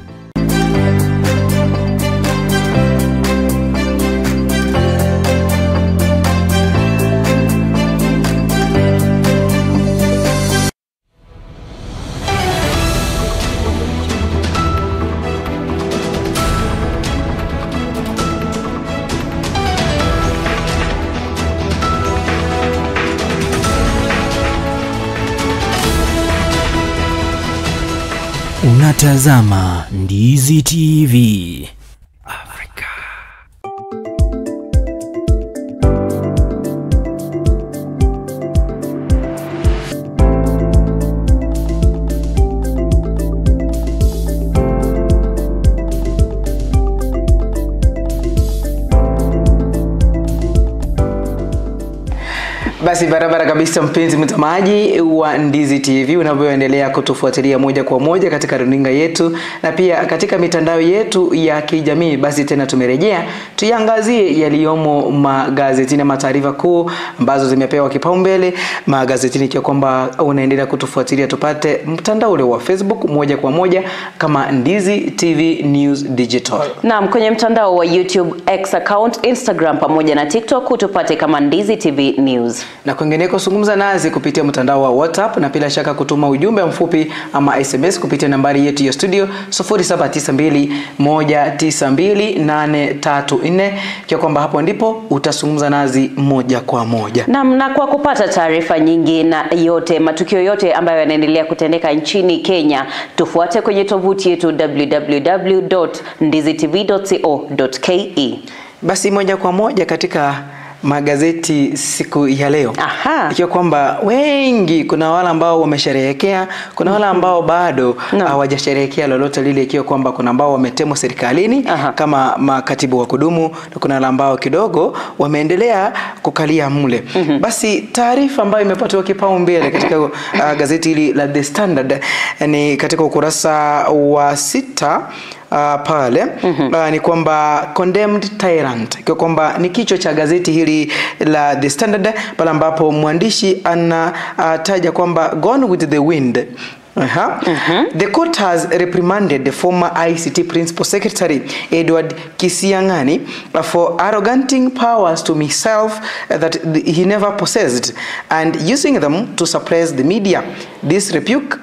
Unatazama Ndizi TV. Afrika. Basi barabara kabisa mpenzi mtazamaji wa Ndizi TV, unavyoendelea kutufuatilia moja kwa moja katika runinga yetu na pia katika mitandao yetu ya kijamii. Basi tena tumerejea tuiangazie yaliyomo magazetini, mataarifa kuu ambazo zimepewa kipaumbele magazetini, ikiwa kwamba unaendelea kutufuatilia tupate mtandao ule wa Facebook moja kwa moja kama Ndizi TV News Digital. Naam, kwenye mtandao wa YouTube, X account, Instagram pamoja na TikTok tupate kama Ndizi TV News. Na kwingineko zungumza nasi kupitia mtandao wa WhatsApp na bila shaka kutuma ujumbe mfupi ama SMS kupitia nambari yetu ya studio 0792192834, kwa kwamba hapo ndipo utazungumza nasi moja kwa moja. Naam, na kwa kupata taarifa nyingi na yote matukio yote ambayo yanaendelea kutendeka nchini Kenya, tufuate kwenye tovuti yetu www.ndizitv.co.ke. Basi moja kwa moja katika magazeti siku ya leo. Ikiwa kwamba wengi, kuna wale ambao wamesherehekea, kuna wale ambao bado hawajasherehekea lolote lile, ikiwa kwamba kuna ambao wametemwa serikalini kama makatibu wa kudumu na kuna wale ambao kidogo wameendelea kukalia mle. Basi taarifa ambayo imepatiwa kipaumbele katika gazeti hili la The Standard ni katika ukurasa wa 6 pale ni kwamba condemned tyrant, kwa kwamba ni kichwa cha gazeti hili la The Standard, pale ambapo mwandishi anataja kwamba gone with the wind. The court has reprimanded the former ICT Principal Secretary Edward Kisiangani for arrogating powers to himself that he never possessed and using them to suppress the media. This rebuke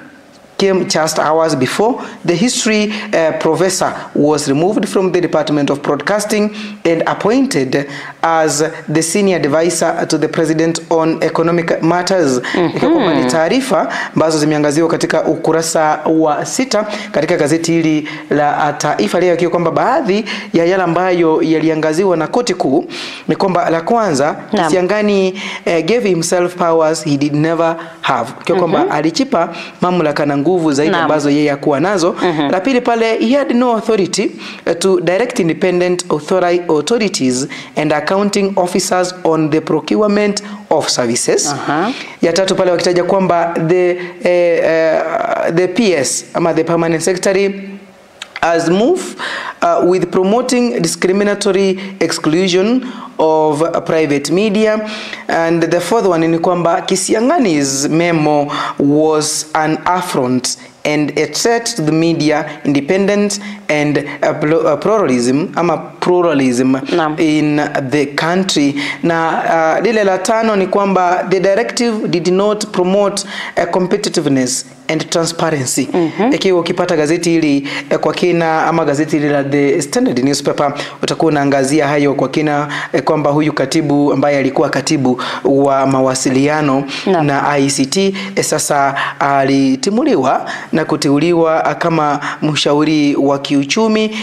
came just hours before the history professor was removed from the Department of Broadcasting and appointed as the senior advisor to the president on economic matters. Ikiwa ni taarifa ambazo zimeangaziwa katika ukurasa wa 6 katika gazeti hili la Taifa Leo, ikiwa kwamba baadhi ya yale ambayo yaliangaziwa na koti kuu ni kwamba la kwanza, Kisiangani gave himself powers he did never have, ikiwa kwamba alichipa mamlaka na nguvu zaidi ambazo yeye hakuwa nazo. La pili pale, he had no authority to direct independent authorities and accounting officers on the procurement of services. Ya tatu pale wakitaja kwamba the PS ama the permanent secretary has moved with promoting discriminatory exclusion of private media. And the fourth one ni kwamba Kisiangani's memo was an affront and a threat to the media independence and pluralism ama pluralism in the country. Na lile la tano ni kwamba the directive did not promote competitiveness and transparency. Ikiwa ukipata gazeti hili kwa kina ama gazeti hili la The Standard newspaper utakuwa unaangazia hayo kwa kina, kwamba huyu katibu ambaye alikuwa katibu wa mawasiliano na ICT sasa alitimuliwa na kuteuliwa kama mshauri wa kiuchumi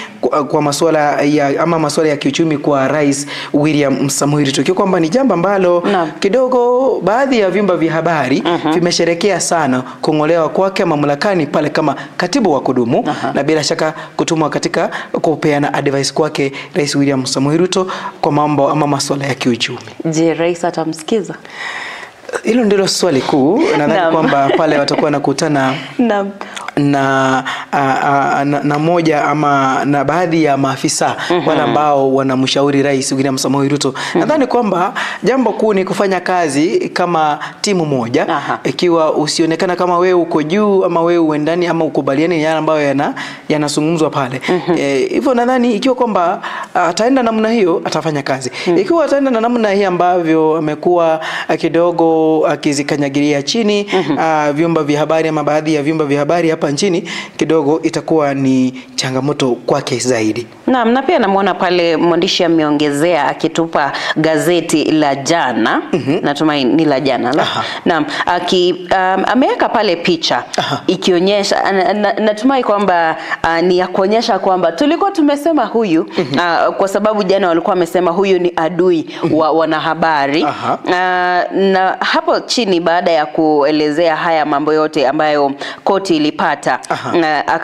kwa masuala ya ama masuala ya kiuchumi kwa Rais William Samoei Ruto. Kwa kwamba ni jambo ambalo kidogo baadhi ya vyombo vya habari vimesherekea sana kungolewa kwake mamlakani pale kama katibu wa kudumu na bila shaka kutumwa katika kupeana advice kwake Rais William Samoei Ruto kwa mambo ama masuala ya kiuchumi. Je, rais atamsikiza? Hilo ndilo swali kuu. Nadhani kwamba pale watakuwa nakutana na na moja ama na baadhi ya maafisa wale ambao wanamshauri Rais William Samoei Ruto. Nadhani kwamba jambo kuu ni kufanya kazi kama timu moja. Ikiwa usionekana kama wewe uko juu ama wewe uendani ama ukubaliani yale ambayo yanazungumzwa pale. Hivyo nadhani ikiwa kwamba ataenda namna hiyo atafanya kazi. Ikiwa ataenda na namna hii ambavyo amekuwa kidogo akizikanyagilia chini vyombo vya habari ama baadhi ya vyombo vya habari hapa nchini, kidogo itakuwa ni changamoto kwake zaidi. Naam, na pia namuona pale mwandishi ameongezea akitupa gazeti la jana. Natumai ni la jana. Naam, ameweka pale picha ikionyesha, natumai kwamba ni ya kuonyesha kwamba tulikuwa tumesema huyu kwa sababu jana walikuwa wamesema huyu ni adui wa wanahabari. Na hapo chini baada ya kuelezea haya mambo yote ambayo koti ilipata,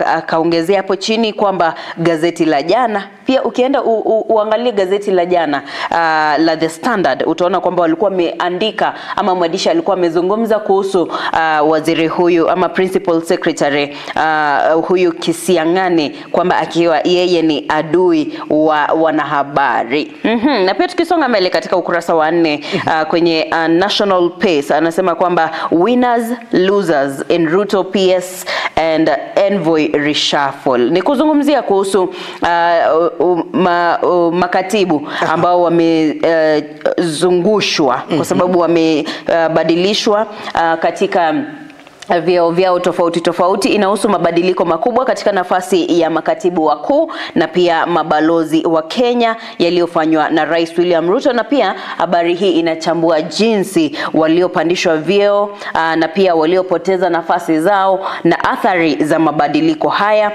akaongezea hapo chini kwamba gazeti la jana pia ukienda uangalie gazeti la jana la The Standard, utaona kwamba walikuwa wameandika ama mwandishi alikuwa amezungumza kuhusu waziri huyu ama principal secretary huyu Kisiang'ani kwamba akiwa yeye ni adui wa wanahabari. Na pia tukisonga mbele katika ukurasa wa 4 kwenye National Pace anasema kwamba winners losers in Ruto PS and envoy reshuffle. Ni kuzungumzia kuhusu makatibu ambao wamezungushwa kwa sababu wamebadilishwa katika vyeo vyao tofauti tofauti. Inahusu mabadiliko makubwa katika nafasi ya makatibu wakuu na pia mabalozi wa Kenya yaliyofanywa na Rais William Ruto, na pia habari hii inachambua jinsi waliopandishwa vyeo na pia waliopoteza nafasi zao na athari za mabadiliko haya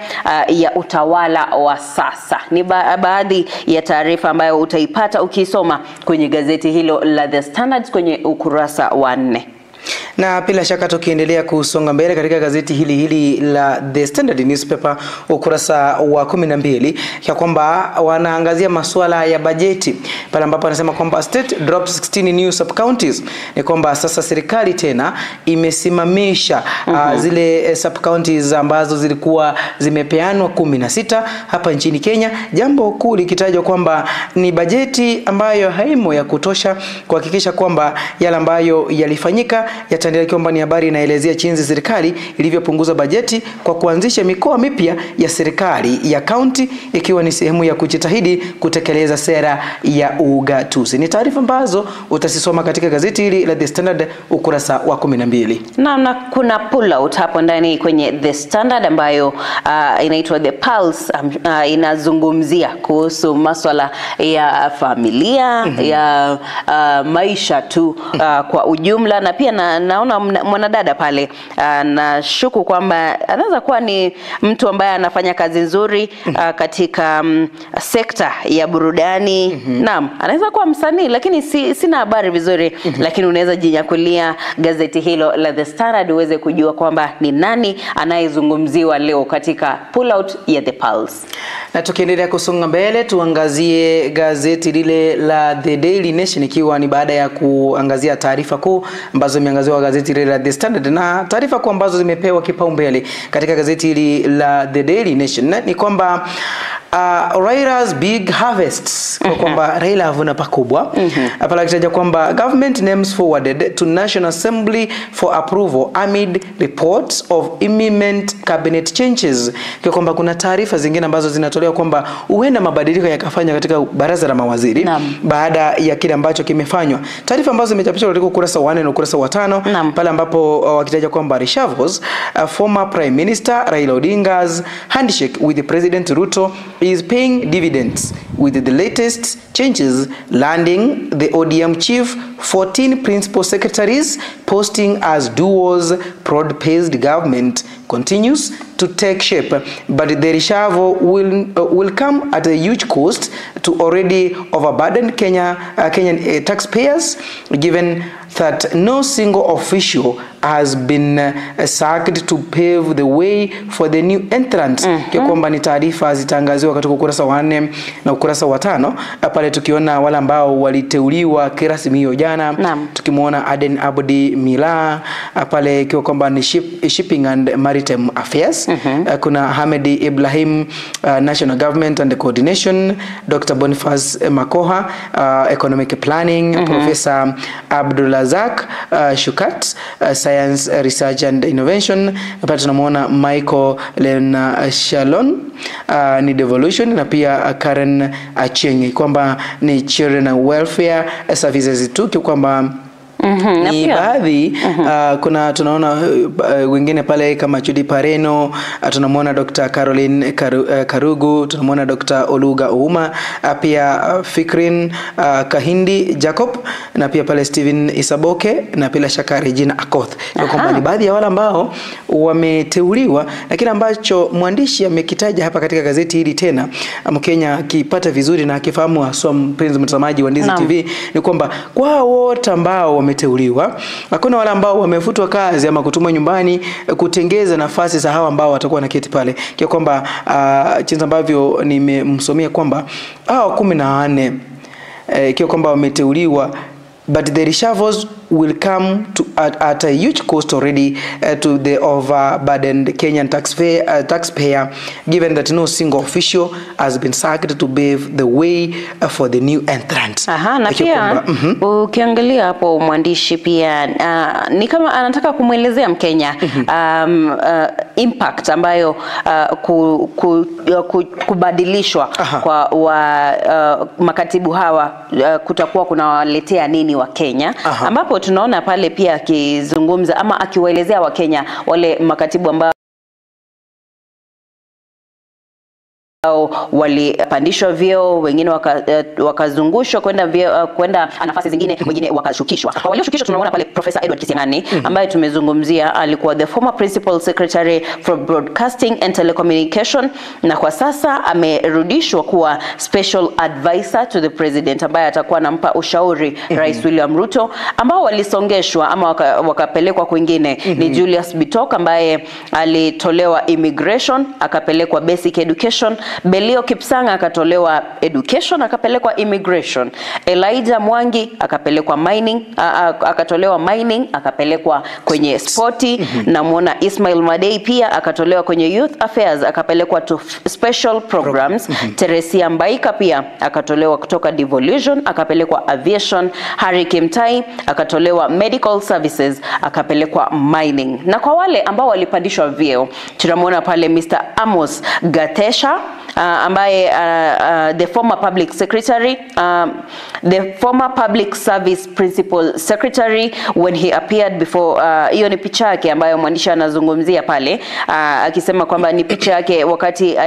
ya utawala wa sasa. Ni baadhi ya taarifa ambayo utaipata ukisoma kwenye gazeti hilo la The Standard kwenye ukurasa wa 4. Na bila shaka tukiendelea kusonga mbele katika gazeti hili la The Standard Newspaper ukurasa wa 12 ya kwamba wanaangazia masuala ya bajeti pale ambapo anasema kwamba state drops 16 new sub counties. Ni kwamba sasa serikali tena imesimamisha zile sub counties ambazo zilikuwa zimepeanwa 16 hapa nchini Kenya, jambo kuu likitajwa kwamba ni bajeti ambayo haimo ya kutosha kuhakikisha kwamba yale ambayo yalifanyika yataendelea. Kwamba ni habari inaelezea jinsi serikali ilivyopunguza bajeti kwa kuanzisha mikoa mipya ya serikali ya county ikiwa ni sehemu ya kujitahidi kutekeleza sera ya ugatuzi. Ni taarifa ambazo utasisoma katika gazeti hili la The Standard ukurasa wa 12. Na kuna pull out hapo ndani kwenye The Standard ambayo inaitwa The Pulse, inazungumzia kuhusu masuala ya familia, ya maisha tu kwa ujumla, na pia naona mwanadada pale nashuku kwamba anaweza kuwa ni mtu ambaye anafanya kazi nzuri katika sekta ya burudani. Naam, anaweza kuwa msanii lakini sina habari vizuri, lakini unaweza jinyakulia gazeti hilo la The Standard uweze kujua kwamba ni nani anayezungumziwa leo katika pull out ya The Pulse. Na tukiendelea kusonga mbele tuangazie gazeti lile la The Daily Nation ikiwa ni baada ya kuangazia taarifa kuu ambazo imeangaziwa gazeti lile la The Standard, na taarifa kuu ambazo zimepewa kipaumbele katika gazeti hili la The Daily Nation ni kwamba Raila's big harvests, kwa kwamba Raila avuna pakubwa. Hapa akitaja kwamba government names forwarded to National Assembly for approval amid reports of imminent cabinet changes, kwa kwamba kuna taarifa zingine ambazo zinatolewa kwamba huenda mabadiliko yakafanywa katika baraza la mawaziri baada ya kile ambacho kimefanywa. Taarifa ambazo zimechapishwa katika ukurasa wa 4 na ukurasa wa 5 pale ambapo wakitaja kwamba reshuffles, former Prime Minister Raila Odinga's handshake with President Ruto is paying dividends with the latest changes landing the ODM chief 14 principal secretaries posting as duos broad-based government continues to take shape, but the reshuffle will come at a huge cost to already overburdened Kenyan taxpayers, given that no single official has been sacked to pave the way for the new entrants. Kwamba ni taarifa zitangaziwa katika ukurasa wa 4 na ukurasa wa 5 pale tukiona wale ambao waliteuliwa kirasmi hiyo jana, tukimuona Aden Abdi Daudi Mila pale ikiwa kwamba ni Shipping and Maritime Affairs. Kuna Ahmed Ibrahim, National Government and Coordination, Dr. Boniface Makoha, Economic Planning, Professor Abdulrazak Shukat, Science Research and Innovation. Pale tunamuona Michael Lena Shalon, ni Devolution, na pia Karen Achieng kwamba ni Children and Welfare Services tu kwamba ni baadhi. Kuna tunaona wengine pale kama Judy Pareno, tunamuona Dr. Caroline Karugu, tunamuona Dr. Oluga Ouma, pia Fikrin Kahindi Jacob, na pia pale Steven Isaboke, na pia shaka Regina Akoth. Kwa ni baadhi ya wale ambao wameteuliwa, na kile ambacho mwandishi amekitaja hapa katika gazeti hili tena Mkenya akipata vizuri na akifahamu haswa mpenzi mtazamaji wa Ndizi TV ni kwamba kwa wote ambao wameteuliwa, hakuna wale ambao wamefutwa kazi ama kutumwa nyumbani kutengeza nafasi za hawa ambao watakuwa na keti pale. Kwa kwamba jinsi ambavyo nimemsomea kwamba hao 14 ikiwa kwamba wameteuliwa, but the reshuffles will come to at a huge cost already to the overburdened Kenyan taxpayer, given that no single official has been sacked to pave the way for the new entrant. Aha, na pia ukiangalia hapo mwandishi pia ni kama anataka kumwelezea Mkenya impact ambayo kubadilishwa kwa makatibu hawa kutakuwa kunawaletea nini wa Kenya, ambapo tunaona pale pia akizungumza ama akiwaelezea wa Kenya wale makatibu ambao walipandishwa vyeo, wengine wakazungushwa kwenda vyeo, kwenda nafasi zingine, wengine wakashukishwa. Kwa walioshukishwa tunaona pale Professor Edward Kisiangani ambaye tumezungumzia, alikuwa the former principal secretary for broadcasting and telecommunication, na kwa sasa amerudishwa kuwa special advisor to the president, ambaye atakuwa anampa ushauri Rais William Ruto. Ambao walisongeshwa ama wakapelekwa kwingine ni Julius Bitok ambaye alitolewa immigration akapelekwa basic education, Belio Kipsang akatolewa education akapelekwa immigration, Elijah Mwangi akapelekwa mining, akatolewa mining akapelekwa kwenye sporti, na muona Ismail Madei pia akatolewa kwenye youth affairs akapelekwa to special programs, Teresia Mbaika pia akatolewa kutoka devolution akapelekwa aviation, Harry Kimtai akatolewa medical services akapelekwa mining. Na kwa wale ambao walipandishwa vyeo tunamuona pale Mr. Amos Gatesha ambaye the former public secretary, the former public service principal secretary when he appeared before, hiyo ni picha yake ambayo mwandishi anazungumzia pale, akisema kwamba ni picha yake wakati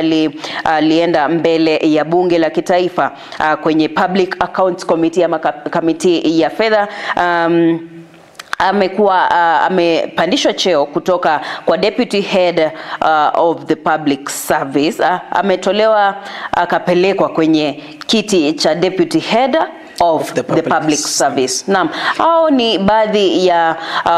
alienda mbele ya bunge la kitaifa kwenye Public Accounts Committee ama committee ya fedha. Amekuwa amepandishwa cheo kutoka kwa deputy head of the public service, ametolewa akapelekwa kwenye kiti cha deputy head of the public service. Naam, hao ni baadhi ya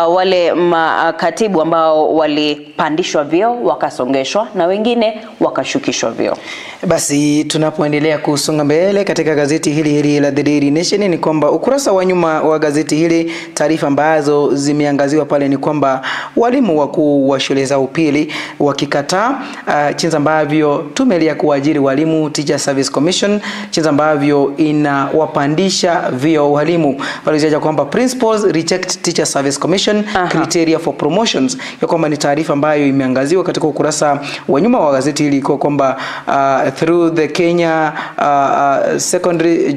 wale makatibu ambao walipandishwa vyeo wakasongeshwa na wengine wakashukishwa vyeo. Basi tunapoendelea kusonga mbele katika gazeti hili la The Daily Nation ni kwamba ukurasa wa nyuma wa gazeti hili, taarifa ambazo zimeangaziwa pale ni kwamba walimu wakuu wa shule za upili wakikataa jinsi ambavyo tume ya kuajiri walimu Teacher Service Commission jinsi ambavyo inawapandisha vyeo walimu. Walijaja kwamba principals reject Teacher Service Commission criteria for promotions, ya kwamba ni taarifa ambayo imeangaziwa katika ukurasa wa nyuma wa gazeti hili kwa kwamba through the Kenya Secondary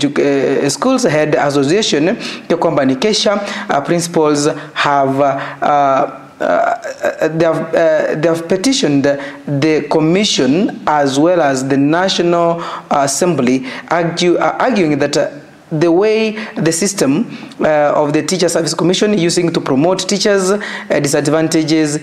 Schools Head Association, ya kwamba ni kesha principals have they have petitioned the commission as well as the National Assembly, arguing that the way the system of the Teacher Service Commission using to promote teachers disadvantages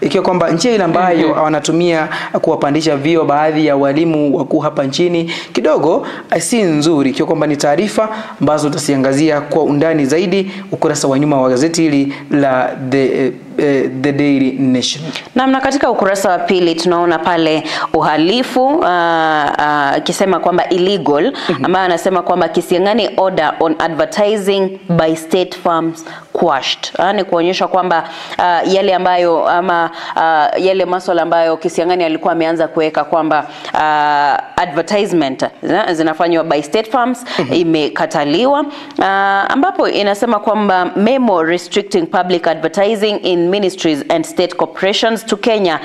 ikiwa kwamba njia ile ambayo wanatumia kuwapandisha vyeo baadhi ya walimu wakuu hapa nchini kidogo si nzuri, ikiwa kwamba ni taarifa ambazo tutasiangazia kwa undani zaidi ukurasa wa nyuma wa gazeti hili la The The Daily Nation. Na katika ukurasa wa pili tunaona pale uhalifu akisema kwamba illegal, ambaye anasema kwamba Kisiang'ani order on advertising by state farms quashed. Ni kuonyesha kwamba yale ambayo ama yale masuala ambayo Kisiang'ani alikuwa ameanza kuweka kwamba advertisement zinafanywa by state farms imekataliwa, ambapo inasema kwamba memo restricting public advertising in ministries and state corporations to Kenya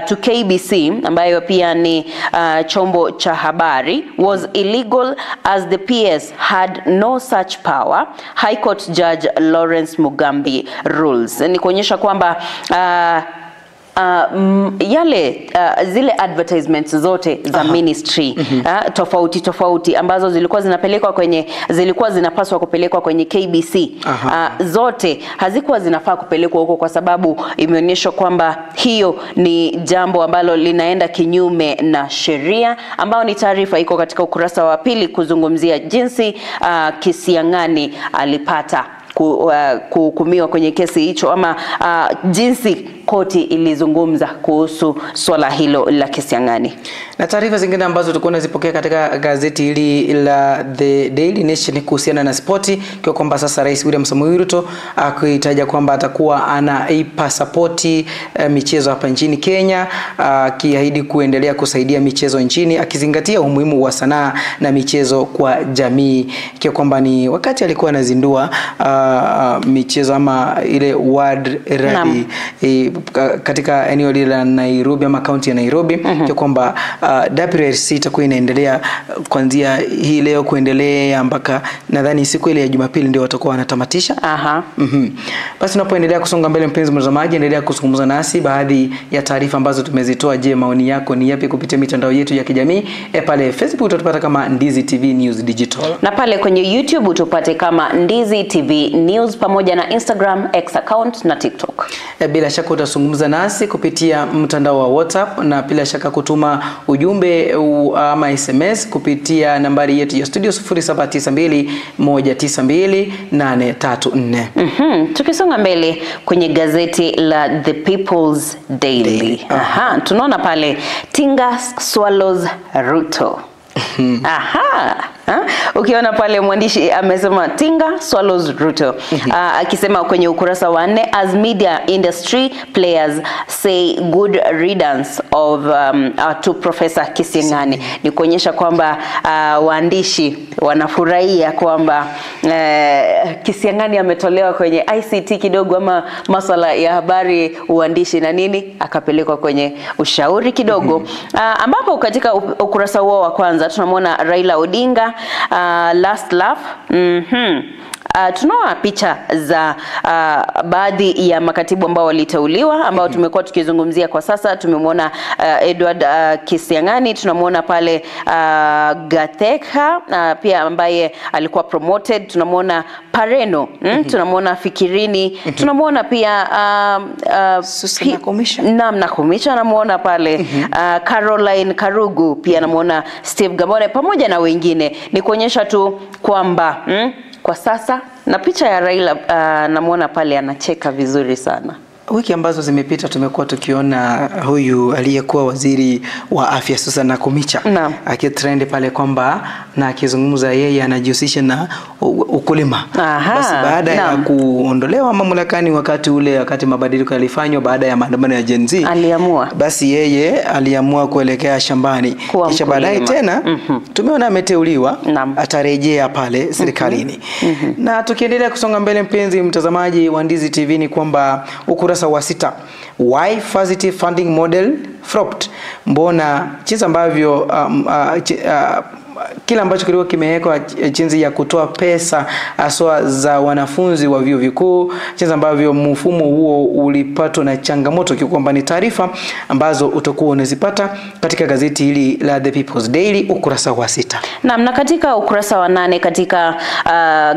to KBC, ambayo pia ni chombo cha habari, was illegal as the PS had no such power, High Court Judge Lawrence Mugambi rules. Ni kuonyesha kwamba yale zile advertisements zote za ministry tofauti tofauti ambazo zilikuwa zinapelekwa kwenye, zilikuwa zinapaswa kupelekwa kwenye KBC, zote hazikuwa zinafaa kupelekwa huko kwa sababu imeonyeshwa kwamba hiyo ni jambo ambalo linaenda kinyume na sheria, ambao ni taarifa iko katika ukurasa wa pili kuzungumzia jinsi Kisiang'ani alipata kuhukumiwa kwenye kesi hicho, ama jinsi koti ilizungumza kuhusu swala hilo la Kisiang'ani. Na taarifa zingine ambazo tulikuwa tunazipokea katika gazeti hili la The Daily Nation kuhusiana na spoti, kwa kwamba sasa Rais William Samoei Ruto akitaja kwamba atakuwa anaipa sapoti michezo hapa nchini Kenya, akiahidi kuendelea kusaidia michezo nchini akizingatia umuhimu wa sanaa na michezo kwa jamii, kwa kwamba ni wakati alikuwa anazindua michezo ama ile World Rally katika eneo lile la Nairobi ama kaunti ya Nairobi, kwa kwamba WRC itakuwa inaendelea kuanzia hii leo kuendelea mpaka nadhani siku ile ya Jumapili ndio watakuwa wanatamatisha. Basi tunapoendelea kusonga mbele, mpenzi mtazamaji, endelea kuzungumza nasi baadhi ya taarifa ambazo tumezitoa. Je, maoni yako ni yapi kupitia mitandao yetu ya kijamii? Pale Facebook utatupata kama Ndizi TV News Digital, na pale kwenye YouTube utupate kama Ndizi TV News, pamoja na Instagram, X account na TikTok. Bila shaka utazungumza nasi kupitia mtandao wa WhatsApp na bila shaka kutuma ujumbe ama SMS kupitia nambari yetu ya studio 0792192834. Tukisonga mbele kwenye gazeti la The People's Daily. Tunaona pale Tinga swallows Ruto. Ukiona pale mwandishi amesema Tinga swallows Ruto, akisema kwenye ukurasa wa 4, as media industry players say good riddance of to Professor Kisiang'ani. Ni kuonyesha kwamba waandishi wanafurahia kwamba Kisiang'ani ametolewa kwenye ICT kidogo ama masuala ya habari, uandishi na nini, akapelekwa kwenye ushauri kidogo. Ambapo katika ukurasa huo wa kwanza tunamwona Raila Odinga, last laugh. Tunaona picha za baadhi ya makatibu ambao waliteuliwa, ambao tumekuwa tukizungumzia kwa sasa. Tumemwona Edward Kisiang'ani, tunamwona pale Gatheka pia ambaye alikuwa promoted, tunamwona Pareno, tunamwona Fikirini, tunamwona pia Nakhumicha namuona pale, Caroline Karugu pia namuona, Steve Gambone pamoja na wengine. Ni kuonyesha tu kwamba kwa sasa, na picha ya Raila namuona pale anacheka vizuri sana. Wiki ambazo zimepita tumekuwa tukiona huyu aliyekuwa waziri wa afya Susan Nakhumicha akitrend pale kwamba na akizungumza yeye anajihusisha na ukulima. Basi baada ya kuondolewa mamlakani wakati ule, wakati mabadiliko yalifanywa baada ya maandamano ya Gen Z, aliamua, basi yeye aliamua kuelekea shambani. Kisha baadaye tena tumeona ameteuliwa, atarejea pale serikalini. Na tukiendelea kusonga mbele, mpenzi mtazamaji wa Ndizi TV, ni kwamba ukurasa wa 6, why facility funding model flopped? Mbona jinsi ambavyo kila ambacho kilikuwa kimewekwa jinsi ya kutoa pesa haswa za wanafunzi wa vyuo vikuu, jinsi ambavyo mfumo huo ulipatwa na changamoto, kwamba ni taarifa ambazo utakuwa unazipata katika gazeti hili la The People's Daily ukurasa wa 6. Naam, na katika ukurasa wa 8 katika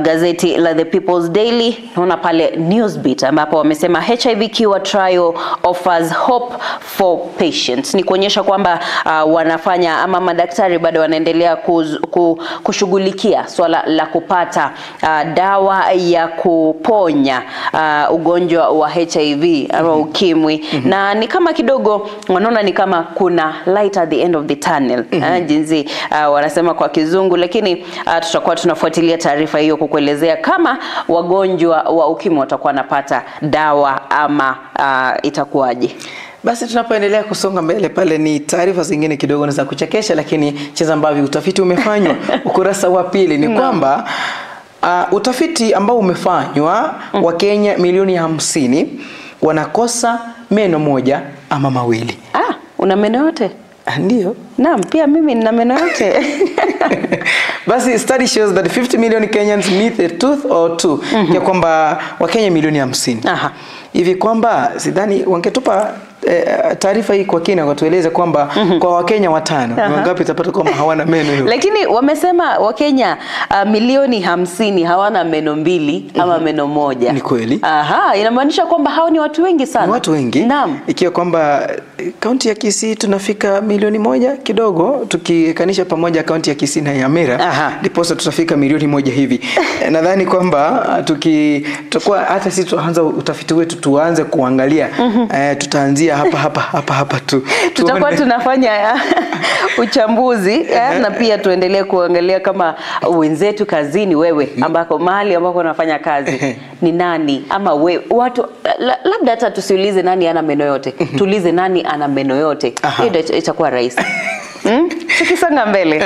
gazeti la The People's Daily naona pale Newsbeat ambapo wamesema HIV cure trial offers hope for patients. Ni kuonyesha kwamba wanafanya ama madaktari bado wanaendelea kushughulikia swala la kupata dawa ya kuponya ugonjwa wa HIV ama ukimwi. Na ni kama kidogo wanaona ni kama kuna light at the end of the tunnel, jinsi wanasema kwa kizungu, lakini tutakuwa tunafuatilia taarifa hiyo kukuelezea kama wagonjwa wa ukimwi watakuwa wanapata dawa ama itakuwaje. Basi tunapoendelea kusonga mbele pale ni taarifa zingine kidogo na za kuchekesha, lakini cheza ambavyo utafiti umefanywa ukurasa wa pili ni kwamba utafiti ambao umefanywa wa Kenya milioni 50 wanakosa meno moja ama mawili. Una meno yote? Ndio. Naam, pia mimi nina meno yote. Basi study shows that 50 million Kenyans miss a tooth or two. Ya kwamba Wakenya milioni 50. Hivi kwamba sidhani wangetupa taarifa hii kwa kina watueleze kwamba kwa Wakenya watano ni wangapi utapata kwamba hawana meno hiyo. Lakini wamesema Wakenya milioni 50 hawana meno mbili ama meno moja. Ni kweli. Inamaanisha kwamba hao ni watu wengi sana. Ni watu wengi. Naam. Ikiwa kwamba kaunti ya Kisii tunafika milioni 1 kidogo, tukikanisha pamoja kaunti ya Kisii na Nyamira ndipo tutafika milioni 1 hivi. Nadhani kwamba tutakuwa hata sisi tuanza utafiti wetu tuanze kuangalia tutaanzia hapa tu. Tutakuwa tunafanya uchambuzi na pia tuendelee kuangalia kama wenzetu kazini, wewe ambako mahali ambako unafanya kazi ni nani ama wewe watu, labda hata tusiulize nani ana meno yote, tuulize nani ana meno yote. Hiyo itakuwa rahisi. Tukisonga mbele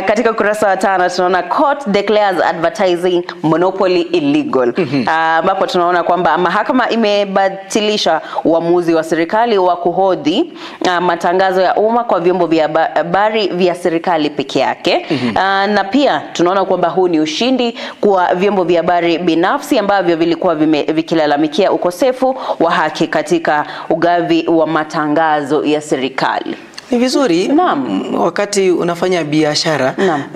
katika ukurasa wa 5 tunaona court declares advertising monopoly illegal, ambapo tunaona kwamba mahakama imebatilisha uamuzi wa serikali wa kuhodhi matangazo ya umma kwa vyombo vya habari vya serikali peke yake. Na pia tunaona kwamba huu ni ushindi kwa vyombo vya habari binafsi ambavyo vilikuwa vikilalamikia ukosefu wa haki katika ugavi wa matangazo ya serikali. Ni vizuri. Naam. Wakati unafanya biashara,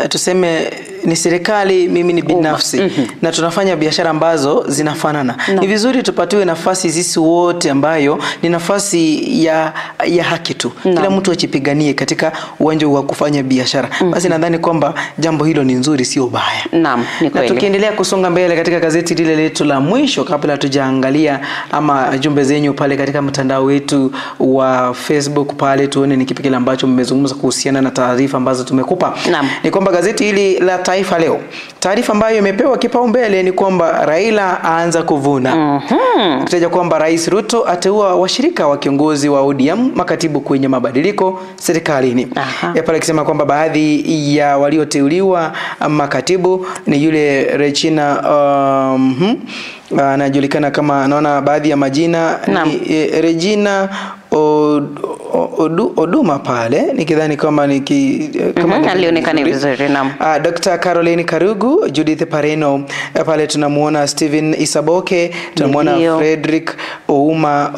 tuseme ni serikali, mimi ni binafsi, na tunafanya biashara ambazo zinafanana. Ni vizuri tupatiwe nafasi sisi wote ambayo ni nafasi ya haki tu. Kila mtu achipiganie katika uwanja wa kufanya biashara. Basi nadhani kwamba jambo hilo ni nzuri, sio baya. Naam, ni kweli. Na tukiendelea kusonga mbele katika gazeti lile letu la mwisho, kabla hatujaangalia ama jumbe zenyu pale katika mtandao wetu wa Facebook pale, tuone ni kipi kile ambacho mmezungumza kuhusiana na taarifa ambazo tumekupa. Ni kwamba gazeti hili la Taifa Leo, taarifa ambayo imepewa kipaumbele ni kwamba Raila aanza kuvuna. Kitaja kwamba Rais Ruto ateua washirika wa kiongozi wa ODM makatibu kwenye mabadiliko serikalini. Ya pale akisema kwamba baadhi ya walioteuliwa makatibu ni yule Regina anajulikana kama, naona baadhi ya majina ni Regina Oduma pale, nikidhani kama kama alionekana vizuri. Naam. Dr. Caroline Karugu, Judith Pareno pale tunamuona Steven Isaboke, tunamuona Frederick Ouma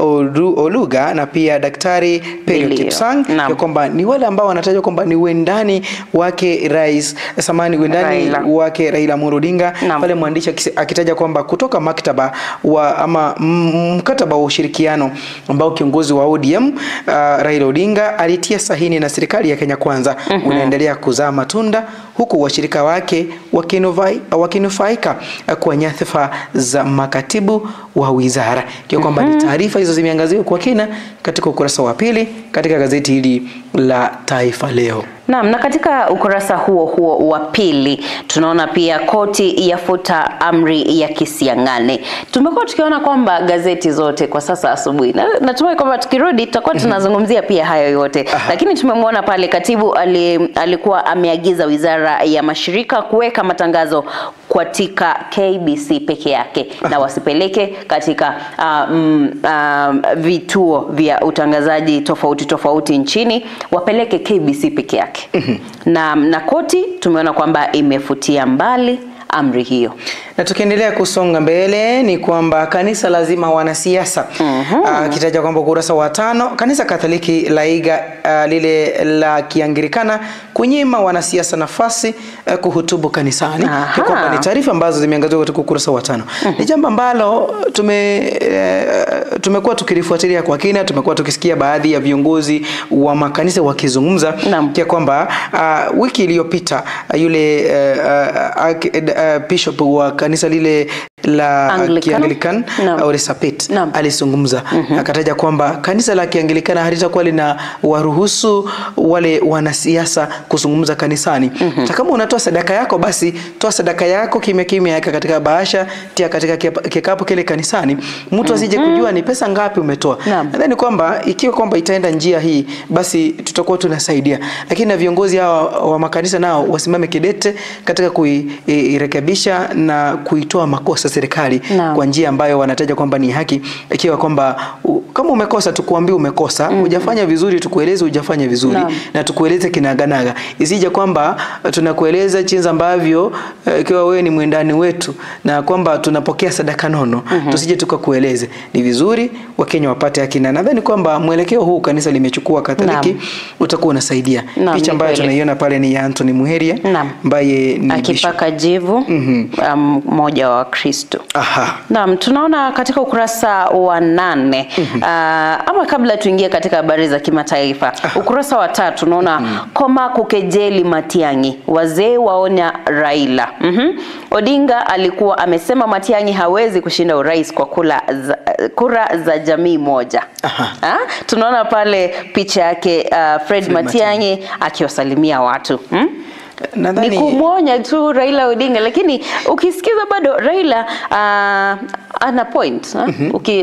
Oluga na pia Daktari Pelio Kipsang, ya kwamba ni wale ambao wanatajwa kwamba ni wendani wake Rais samani, wendani wake Raila Amolo Odinga. Pale mwandishi akitaja kwamba kutoka maktaba wa ama mkataba wa ushirikiano ambao kiongozi wa ODM Raila Odinga alitia sahini na serikali ya Kenya Kwanza unaendelea kuzaa matunda, huku washirika wake wakinufaika kwa nyadhifa za makatibu wa wizara. Kwa kwamba ni taarifa hizo zimeangaziwa kwa kina katika ukurasa wa pili katika gazeti hili la Taifa Leo. Naam, na katika ukurasa huo huo wa pili tunaona pia koti yafuta amri ya Kisiang'ane. Tumekuwa tukiona kwamba gazeti zote kwa sasa asubuhi, na natumai kwamba tukirudi tutakuwa tunazungumzia pia hayo yote. Lakini tumemwona pale katibu alikuwa ameagiza wizara ya mashirika kuweka matangazo katika KBC peke yake na wasipeleke katika vituo vya utangazaji tofauti tofauti nchini, wapeleke KBC peke yake. Na koti tumeona kwamba imefutia mbali amri hiyo. Na tukiendelea kusonga mbele ni kwamba kanisa lazima wanasiasa. Akitaja kwamba ukurasa wa 5, kanisa Katoliki laiga lile la Kianglikana kunyima wanasiasa nafasi kuhutubu kanisani. Kwamba ni taarifa ambazo zimeangaziwa katika ukurasa wa 5. Ni jambo ambalo tumekuwa tukilifuatilia kwa kina, tumekuwa tukisikia baadhi ya viongozi wa makanisa wakizungumza ya kwamba wiki iliyopita yule bishop wa kanisa lile la Kianglican Oresapit alizungumza, akataja kwamba kanisa la Kianglikana halitakuwa lina waruhusu wale wanasiasa kuzungumza kanisani. Hata kama unatoa sadaka yako, basi toa sadaka yako kimya kimya, yaka katika bahasha, tia katika kikapu kile kanisani, mtu asije kujua ni pesa ngapi umetoa. Nadhani kwamba ikiwa kwamba itaenda njia hii, basi tutakuwa tunasaidia. Lakini na viongozi hawa wa makanisa nao wasimame kidete katika kuirekebisha na kuitoa makosa serikali kwa njia ambayo wanataja kwamba ni haki. Ikiwa kwamba kama umekosa tukuambie umekosa, hujafanya vizuri tukueleze hujafanya vizuri, na tukueleze kinaganaga. Isije kwamba tunakueleza jinsi ambavyo ikiwa wewe ni mwendani wetu na kwamba tunapokea sadaka nono, tusije tukakueleze. Ni vizuri Wakenya wapate haki, na nadhani kwamba mwelekeo huu kanisa limechukua Katoliki utakuwa unasaidia. Picha ambayo tunaiona pale ni ya Anthony Muheria ambaye ni akipaka jivu mmoja wa Kristo. Naam, tunaona katika ukurasa wa 8. Ama kabla tuingie katika habari za kimataifa, ukurasa wa 3 tunaona koma kukejeli Matiang'i, wazee waonya Raila. Odinga alikuwa amesema Matiang'i hawezi kushinda urais kwa kura za jamii moja. Tunaona pale picha yake Fred Matiang'i akiwasalimia watu. Ni kumwonya tu Raila Odinga, lakini ukisikiza bado Raila ana point.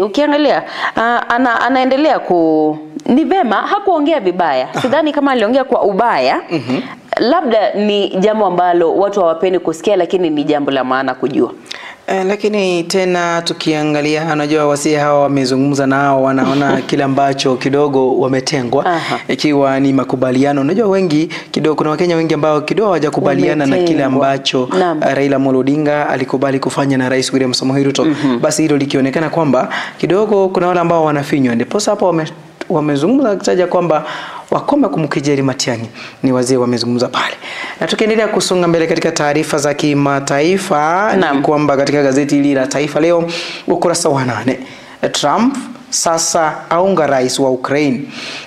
Ukiangalia anaendelea ni vema, hakuongea vibaya. Sidhani kama aliongea kwa ubaya. Labda ni jambo ambalo watu hawapendi kusikia, lakini ni jambo la maana kujua. Lakini tena tukiangalia, unajua wasii hawa wamezungumza nao, wanaona kile ambacho kidogo wametengwa, ikiwa ni makubaliano. Unajua wengi kidogo, kuna Wakenya wengi ambao kidogo hawajakubaliana na kile ambacho Raila Amolo Odinga alikubali kufanya na Rais William Samoei Ruto. Basi hilo likionekana kwamba kidogo kuna wale ambao wanafinywa, ndipo hapo wamezungumza wakitaja kwamba wakome kumkejeli Matiang'i. Ni wazee wamezungumza pale. Na tukiendelea kusonga mbele katika taarifa za kimataifa, ni kwamba katika gazeti hili la Taifa Leo ukurasa wa 8, Trump sasa aunga rais wa Ukraine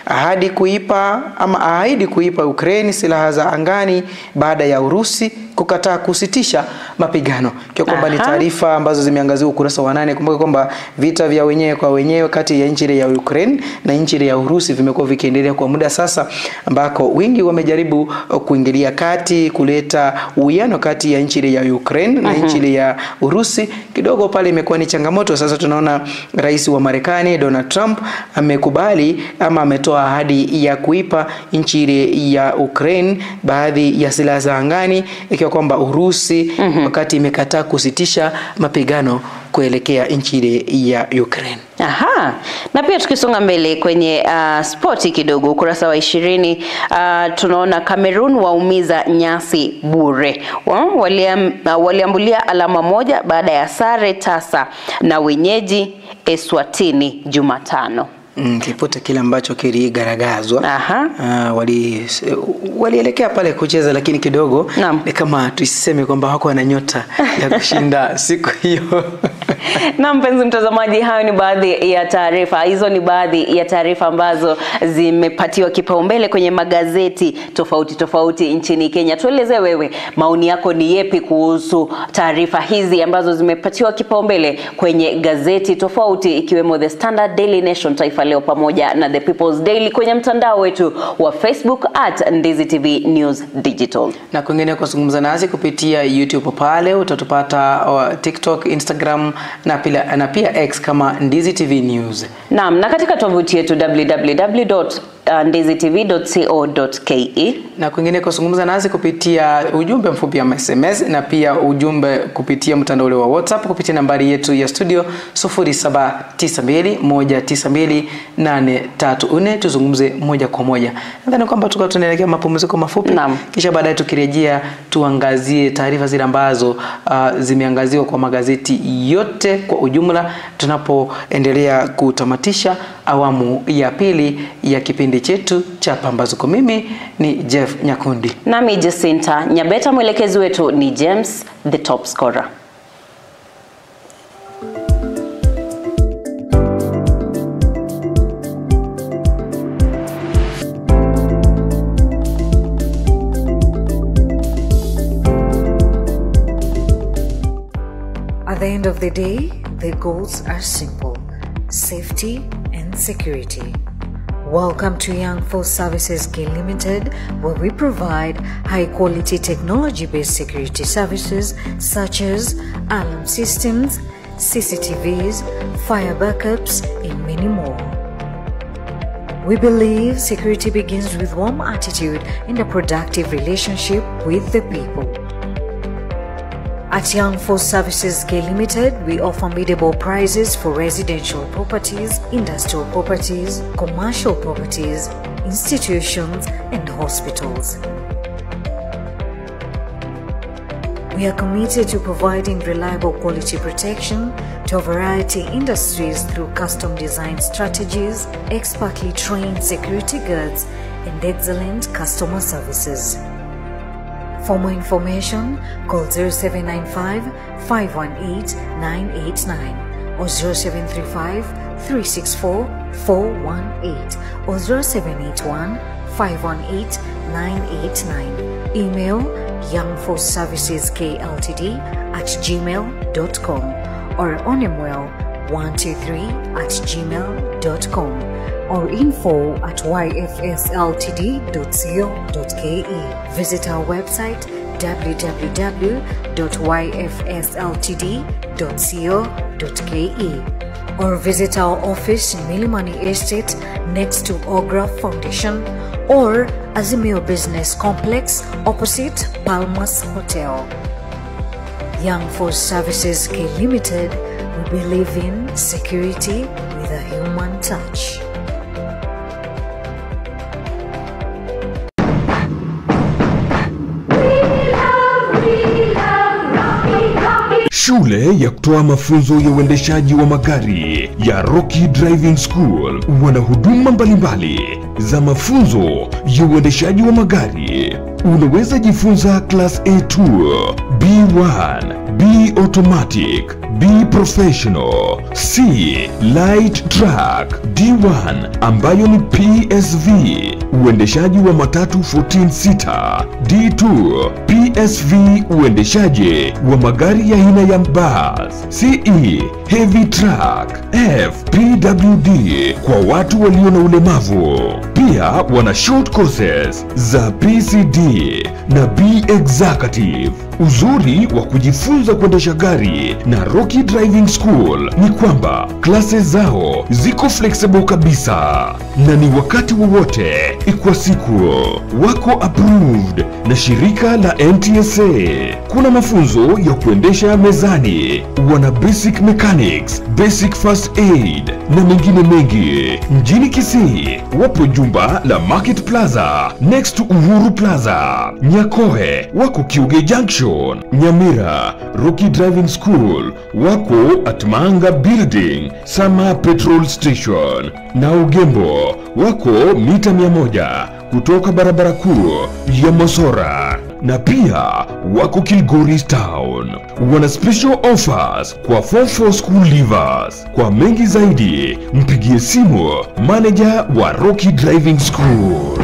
ahadi kuipa ama ahidi kuipa Ukraine silaha za angani baada ya Urusi kukataa kusitisha mapigano. Kwa kwamba ni taarifa ambazo zimeangaziwa ukurasa wa 8. Kumbuka kwamba vita vya wenyewe kwa wenyewe kati ya nchi ya Ukraine na nchi ya Urusi vimekuwa vikiendelea kwa muda sasa, ambako wengi wamejaribu kuingilia kati kuleta uwiano kati ya nchi ya Ukraine na nchi ya Urusi. Kidogo pale imekuwa ni changamoto. Sasa tunaona rais wa Marekani Donald Trump amekubali ama ametoa ahadi ya kuipa nchi ya Ukraine baadhi ya silaha za angani, ikiwa kwamba Urusi wakati imekataa kusitisha mapigano kuelekea nchi ya Ukraine. Na pia tukisonga mbele kwenye sporti kidogo, ukurasa wa 20, tunaona Cameroon waumiza nyasi bure. Waliambulia alama 1 baada ya sare tasa na wenyeji Eswatini Jumatano. Kipote kile ambacho kiligaragazwa. Walielekea pale kucheza, lakini kidogo ni kama tusiseme kwamba hawako na nyota ya kushinda siku hiyo. Na mpenzi mtazamaji, hayo ni baadhi ya taarifa. Hizo ni baadhi ya taarifa ambazo zimepatiwa kipaumbele kwenye magazeti tofauti tofauti nchini Kenya. Tueleze wewe maoni yako ni yepi kuhusu taarifa hizi ambazo zimepatiwa kipaumbele kwenye gazeti tofauti, ikiwemo The Standard, Daily Nation, Taifa Leo pamoja na The People's Daily kwenye mtandao wetu wa Facebook @Ndizi TV News Digital. Na kwingine kuzungumza nasi kupitia YouTube pale utatupata, TikTok, Instagram na pia X kama Ndizi TV News. Naam, na katika tovuti yetu www ndizitv.co.ke. Na kwingine kuzungumza nasi kupitia ujumbe mfupi wa SMS na pia ujumbe kupitia mtandao ule wa WhatsApp kupitia nambari yetu ya studio 0792192834. Tuzungumze moja kwa moja. Nadhani kwamba tuko tunaelekea mapumziko mafupi. Kisha baadaye tukirejea tuangazie taarifa zile ambazo zimeangaziwa kwa magazeti yote kwa ujumla tunapoendelea kutamatisha awamu ya pili ya kipindi chetu cha Pambazuko. Mimi ni Jeff Nyakundi. Nami Jacinta Nyabeta, mwelekezi wetu ni James the top scorer. At the end of the day, the goals are simple: safety and security. Welcome to Young Force Services K Limited, where we provide high-quality technology-based security services such as alarm systems, CCTVs, fire backups, and many more. We believe security begins with warm attitude and a productive relationship with the people. At Young Force Services K Limited, we offer mid-able prices for residential properties, industrial properties, commercial properties, institutions, and hospitals. We are committed to providing reliable quality protection to a variety of industries through custom design strategies, expertly trained security guards, and excellent customer services. For more information, call 0795 518 989 or 0735 364 418 or 0781 518 989. Email youngforceserviceskltd@gmail.com or onemwell123@gmail.com or info@yfsltd.co.ke. Visit our website www.yfsltd.co.ke or visit our office in Milimani Estate next to Ogra Foundation or Azimio Business Complex opposite Palmas Hotel. Young Force Services K Limited, we believe in security with a human touch. Shule ya kutoa mafunzo ya uendeshaji wa magari ya Rocky Driving School wana huduma mbalimbali za mafunzo ya uendeshaji wa magari. Unaweza jifunza Class A2, B1, B Automatic, B Professional, C Light Truck, D1 ambayo ni PSV, uendeshaji wa matatu 14 seater, D2 PSV, uendeshaji wa magari ya aina ya bus, CE Heavy Truck, F PWD kwa watu walio na ulemavu. Pia wana short courses za PCD na B Executive. Uzuri wa kujifunza kuendesha gari na Rocky Driving School ni kwamba classes zao ziko flexible kabisa na ni wakati wowote kwa siku. Wako approved na shirika la NTSA. Kuna mafunzo ya kuendesha mezani, wana basic mechanics, basic first aid na mengine mengi. Mjini Kisii wapo jumba la Market Plaza next to Uhuru Plaza. Nyakoe wako Kiuge Junction. Nyamira Rocky Driving School wako at Manga Building, Sama Petrol Station. Na Ugembo wako mita 100 kutoka barabara kuu ya Mosora. Na pia wako Kilgoris Town. Wana special offers kwa 44 school leavers. Kwa mengi zaidi mpigie simu manager wa Rocky Driving School.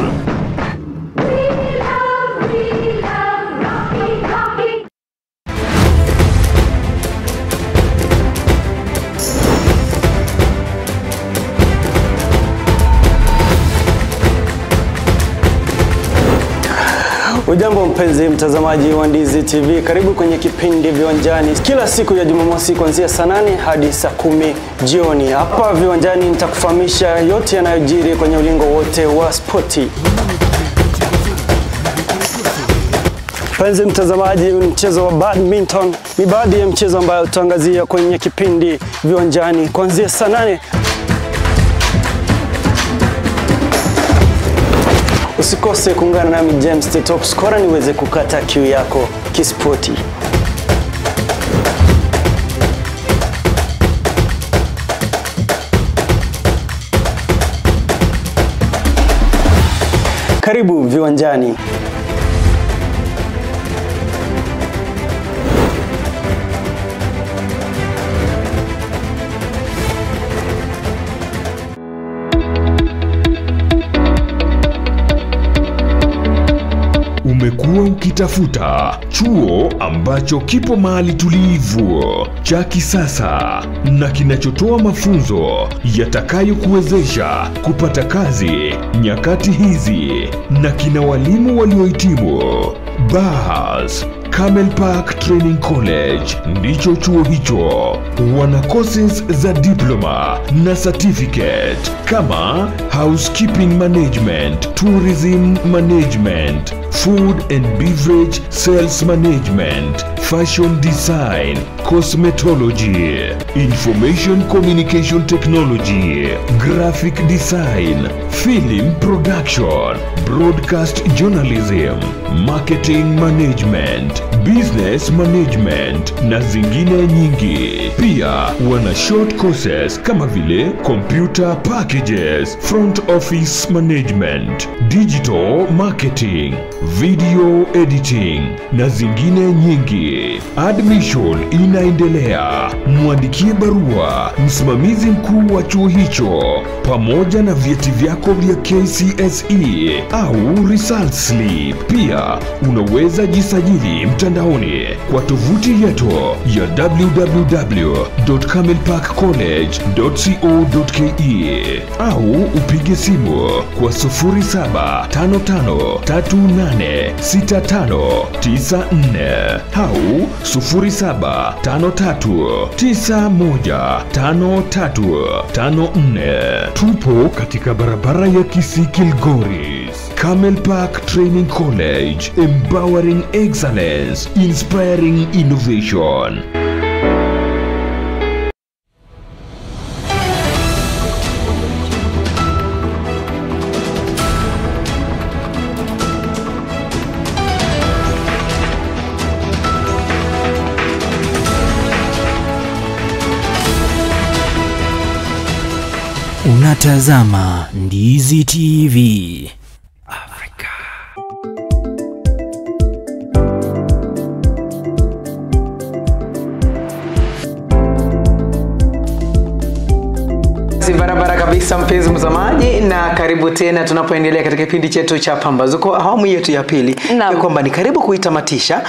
Hujambo mpenzi mtazamaji wa Ndizi TV, karibu kwenye kipindi Viwanjani kila siku ya Jumamosi kuanzia saa 8 hadi saa 10 jioni. Hapa Viwanjani nitakufahamisha yote yanayojiri kwenye ulingo wote wa spoti. Mpenzi mtazamaji, mchezo wa badminton ni baadhi ya mchezo ambayo tutaangazia kwenye kipindi Viwanjani kuanzia saa 8. Usikose kuungana nami James the Top Scorer niweze kukata kiu yako kispoti. Karibu Viwanjani. Umekuwa ukitafuta chuo ambacho kipo mahali tulivu, cha kisasa na kinachotoa mafunzo yatakayokuwezesha kupata kazi nyakati hizi na kina walimu waliohitimu. Bas, Camel Park Training College ndicho chuo hicho. Wana courses za diploma na certificate kama housekeeping management, tourism management, food and beverage sales management, fashion design, cosmetology, information communication technology, graphic design, film production, broadcast journalism, marketing management, business management na zingine nyingi. Pia wana short courses kama vile computer packages, front office management, digital marketing, video editing na zingine nyingi. Admission inaendelea. Mwandikie barua msimamizi mkuu wa chuo hicho pamoja na vyeti vyako vya KCSE au result slip. Pia unaweza jisajili mtandaoni kwa tovuti yetu ya www.camelparkcollege.co.ke au upige simu kwa 0755386594 au 0753915354. Tupo katika barabara ya Kisii Kilgoris. Camel Park Training College, empowering excellence, inspiring innovation. Unatazama Ndizi TV. Afrika. Barabara kabisa mpenzi mtazamaji, na karibu tena tunapoendelea katika kipindi chetu cha Pambazuko awamu yetu ya pili. Ni kwamba ni karibu kuitamatisha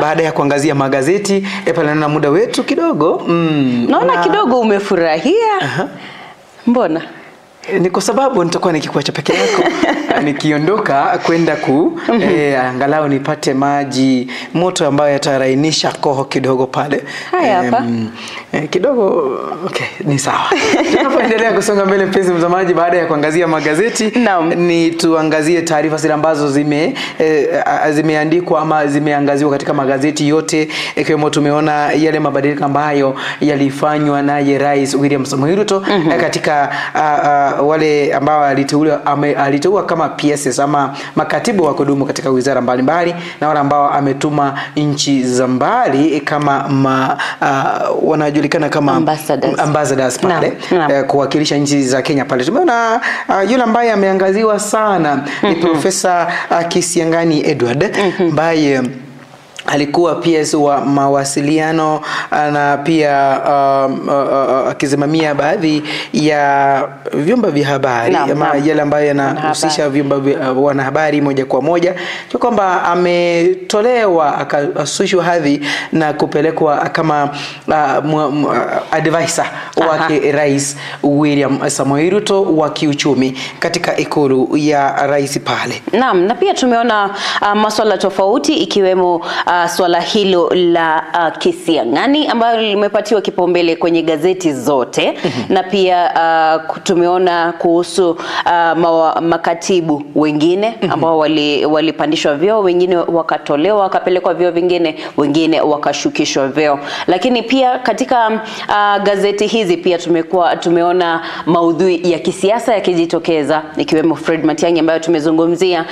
baada ya kuangazia magazeti pale na muda wetu kidogo. Naona kidogo umefurahia. Mbona? Ni kwa sababu nitakuwa nikikuacha peke yako nikiondoka kwenda ku angalau nipate maji moto ambayo yatarainisha koho kidogo pale. Haya hapa. Kidogo okay, ni sawa. Tunapoendelea kusonga mbele mpenzi mtazamaji, baada ya kuangazia magazeti ni tuangazie taarifa zile ambazo zimeandikwa ama zimeangaziwa katika magazeti yote, ikiwemo tumeona yale mabadiliko ambayo yalifanywa naye Rais William Samoei Ruto katika wale ambao aliteua kama PSS ama makatibu wa kudumu katika wizara mbalimbali, na wale ambao ametuma nchi za mbali kama wanajulikana kama ambassadors pale kuwakilisha nchi za Kenya pale. Tumeona yule ambaye ameangaziwa sana ni Profesa Kisiangani Edward ambaye alikuwa PS wa mawasiliano na pia akisimamia baadhi ya vyombo vya habari ama yale ambayo yanahusisha vyombo vya wanahabari moja kwa moja, kwa kwamba ametolewa akashushwa hadhi na kupelekwa kama advisor wake Rais William Samoei Ruto wa kiuchumi katika ikulu ya rais pale. Naam, na pia tumeona masuala tofauti ikiwemo swala hilo la Kisiang'ani ambayo limepatiwa kipaumbele kwenye gazeti zote. Na pia tumeona kuhusu makatibu wengine ambao walipandishwa vyeo, wengine wakatolewa wakapelekwa vyeo vingine, wengine wakashukishwa vyeo. Lakini pia katika gazeti hizi pia tumeona maudhui ya kisiasa yakijitokeza, ikiwemo Fred Matiang'i ambayo tumezungumzia,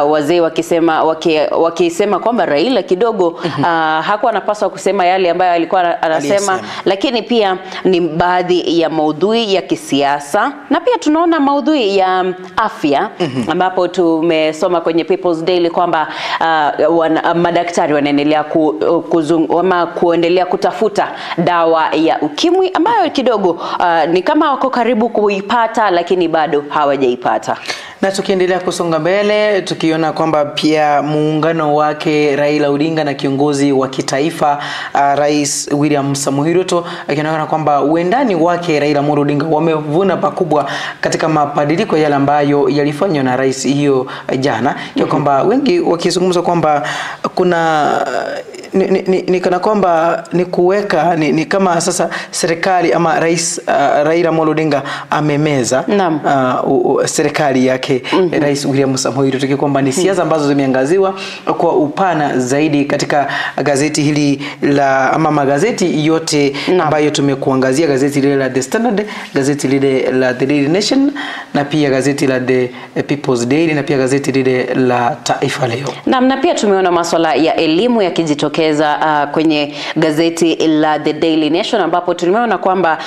wazee wakisema kwamba Raila kidogo hakuwa anapaswa kusema yale ambayo alikuwa anasema. Lakini pia ni baadhi ya maudhui ya kisiasa, na pia tunaona maudhui ya afya ambapo tumesoma kwenye People's Daily kwamba madaktari wanaendelea kuendelea kutafuta dawa ya ukimwi ambayo kidogo ni kama wako karibu kuipata, lakini bado hawajaipata. Na tukiendelea kusonga mbele, tukiona kwamba pia muungano wake Raila Odinga na kiongozi wa kitaifa Rais William Samoei Ruto, akionekana kwamba uendani wake Raila Amolo Odinga wamevuna pakubwa katika mabadiliko yale ambayo yalifanywa na rais hiyo jana, kwa kwamba wengi wakizungumza kwamba kuna ni kana kwamba ni kuweka ni kama sasa serikali ama Rais Raila Amolo Odinga amemeza serikali yake Rais William Samoei Ruto, kwamba ni siasa ambazo zimeangaziwa kwa upana zaidi katika gazeti hili la ama magazeti yote ambayo tumekuangazia, gazeti lile la The Standard, gazeti lile la The Daily Nation, na pia gazeti la The People's Daily, na pia gazeti lile la Taifa Leo. Na pia tumeona masuala ya elimu yakijitokeza kwenye gazeti la The Daily Nation, ambapo tumeona kwamba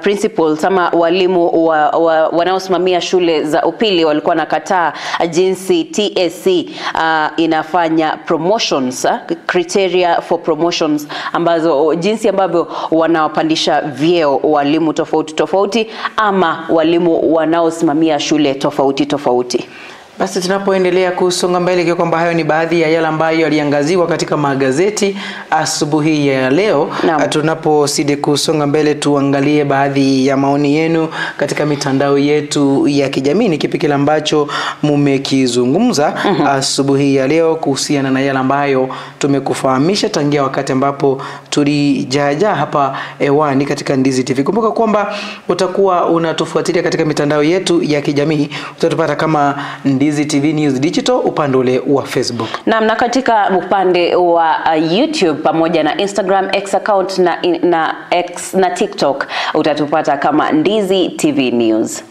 principals ama walimu wanaosimamia shule za upili walikuwa nakataa jinsi TSC inafanya promotions, criteria for promotions, ambazo jinsi ambavyo wanawapandisha vyeo walimu tofauti tofauti ama walimu wanaosimamia shule tofauti tofauti. Basi tunapoendelea kusonga mbele, kwa kwamba hayo ni baadhi ya yale ambayo yaliangaziwa katika magazeti asubuhi ya leo. Tunapozidi kusonga mbele, tuangalie baadhi ya maoni yenu katika mitandao yetu ya kijamii. Ni kipi kile ambacho mumekizungumza asubuhi ya leo kuhusiana na yale ambayo tumekufahamisha tangia wakati ambapo tulijaja hapa hewani katika Ndizi TV. Kumbuka kwamba utakuwa unatufuatilia katika mitandao yetu ya kijamii, utatupata kama Ndizi TV News Digital upande ule wa Facebook. Na katika upande wa YouTube pamoja na Instagram, X account na X na TikTok utatupata kama Ndizi TV News.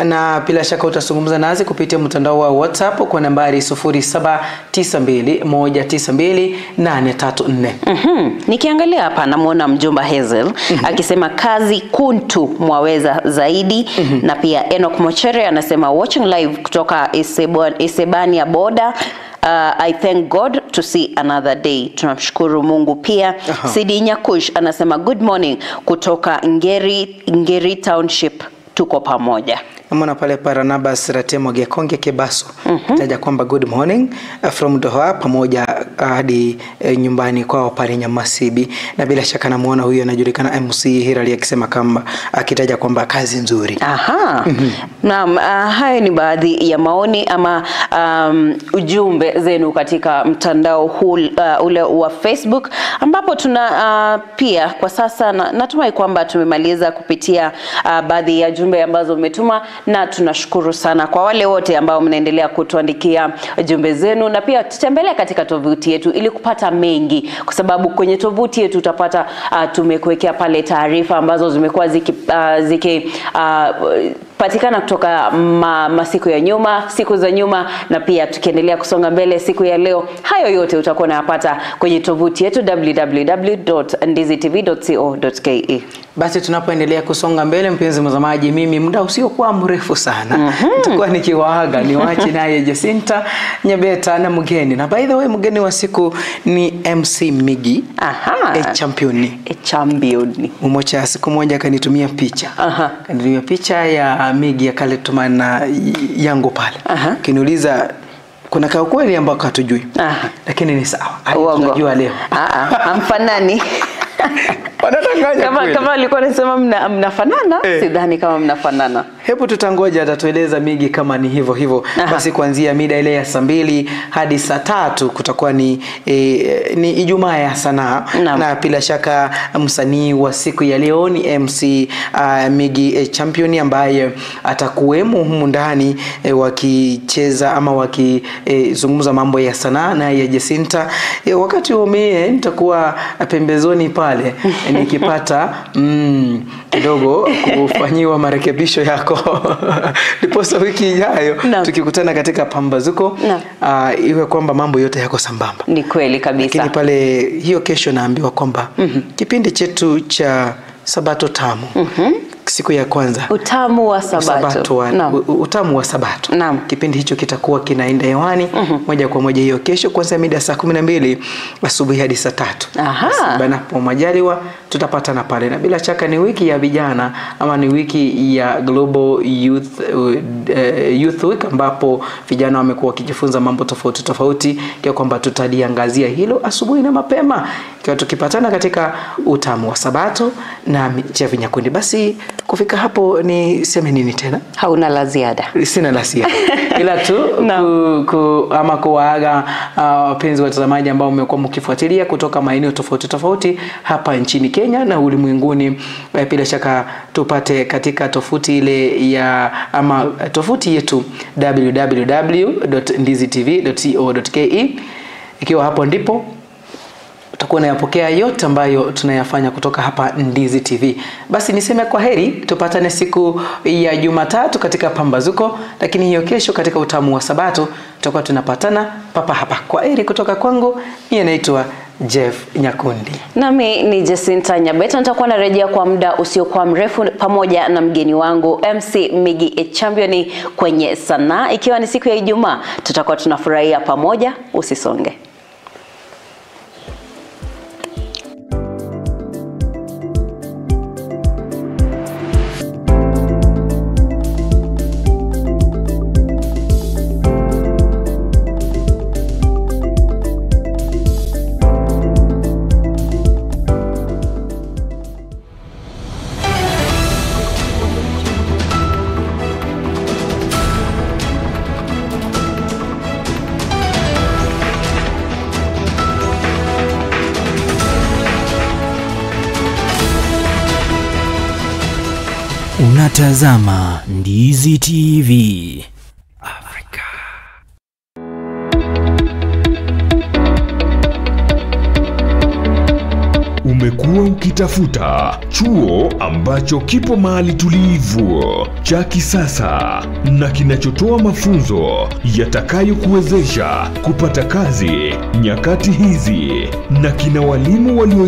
Na bila shaka utazungumza nasi kupitia mtandao wa WhatsApp kwa nambari 0792192834. Nikiangalia hapa namuona mjomba Hazel akisema kazi kuntu mwaweza zaidi. Na pia Enoch Mochere anasema watching live kutoka Isebania border. I thank God to see another day. Tunamshukuru Mungu pia. Sidi Nyakush anasema good morning kutoka Ngeri Township, tuko pamoja. Namwona pale Paranabas Ratemo Gekonge Kebaso taja kwamba good morning from Doha pamoja hadi nyumbani kwao pale Nyamasibi. Na bila shaka namuona huyo anajulikana MC Hirali akisema kama akitaja kwamba kazi nzuri. Naam, hayo ni baadhi ya maoni ama ujumbe zenu katika mtandao huu ule wa Facebook, ambapo tuna pia kwa sasa natumai kwamba tumemaliza kupitia baadhi ya jumbe ambazo umetuma, na tunashukuru sana kwa wale wote ambao mnaendelea kutuandikia jumbe zenu, na pia tutembelea katika tovuti yetu ili kupata mengi, kwa sababu kwenye tovuti yetu utapata tumekuwekea pale taarifa ambazo zimekuwa ziki yalipatikana kutoka masiku ya nyuma, siku za nyuma, na pia tukiendelea kusonga mbele siku ya leo. Hayo yote utakuwa unayapata kwenye tovuti yetu www.ndizitv.co.ke. Basi tunapoendelea kusonga mbele, mpenzi mtazamaji, mimi muda usiokuwa mrefu sana nitakuwa nikiwaaga, niwaache naye Jacinta Nyabeta na mgeni. Na by the way, mgeni wa siku ni MC Migi. Aha. Champion. Champion. Mmoja siku moja akanitumia picha. Akanitumia picha ya Migi akaletumana yangu pale. Kiniuliza kuna kaukweli ambako hatujui. Lakini ni sawa. Tunajua leo. Hamfanani. Wanadanganya. Kama alikuwa anasema mnafanana, sidhani kama mnafanana. Hebu tutangoja atatueleza Migi kama ni hivyo hivyo. Basi kuanzia mida ile ya saa 2 hadi saa 3 kutakuwa ni Ijumaa ya sanaa. Na bila shaka msanii wa siku ya leo ni MC Migi Champion ambaye atakuwemo humu ndani wakicheza ama wakizungumza mambo ya sanaa na ya Jacinta. Wakati huo mie nitakuwa pembezoni pale nikipata kidogo kufanyiwa marekebisho yako. Ndiposa wiki ijayo tukikutana katika Pambazuko iwe kwamba mambo yote yako sambamba. Ni kweli kabisa. Lakini pale hiyo kesho naambiwa kwamba kipindi chetu cha Sabato Tamu siku ya kwanza, utamu wa Sabato. Utamu wa Sabato. Kipindi hicho kitakuwa kinaenda hewani moja kwa moja hiyo kesho kuanzia mida saa 12 asubuhi hadi saa 3. Banapo majaliwa tutapatana pale, na bila shaka ni wiki ya vijana ama ni wiki ya Global Youth Week ambapo vijana wamekuwa wakijifunza mambo tofauti tofauti, kwa kwamba tutaliangazia hilo asubuhi na mapema kwa tukipatana katika utamu wa Sabato na Jeff Nyakundi. Basi kufika hapo ni seme nini tena? Hauna la ziada. Sina la ziada. Ila tu ama kuwaaga wapenzi watazamaji ambao mmekuwa mkifuatilia kutoka maeneo tofauti tofauti hapa nchini Kenya na ulimwenguni. Bila shaka tupate katika tovuti ile ya ama tovuti yetu www.ndizitv.co.ke. Ikiwa hapo ndipo tutakuwa tunayapokea yote ambayo tunayafanya kutoka hapa Ndizi TV. Basi niseme kwa heri, tupatane siku ya Jumatatu katika Pambazuko, lakini hiyo kesho katika utamu wa Sabato tutakuwa tunapatana papa hapa. Kwa heri kutoka kwangu, mimi naitwa Jeff Nyakundi. Nami ni Jacinta Nyabeta, nitakuwa narejea kwa muda usiokuwa mrefu pamoja na mgeni wangu MC Migi Champion kwenye sanaa. Ikiwa ni siku ya Ijumaa, tutakuwa tunafurahia pamoja. Usisonge. Unatazama Ndizi TV Afrika. Umekuwa ukitafuta chuo ambacho kipo mahali tulivu, cha kisasa na kinachotoa mafunzo yatakayokuwezesha kupata kazi nyakati hizi na kina walimu walio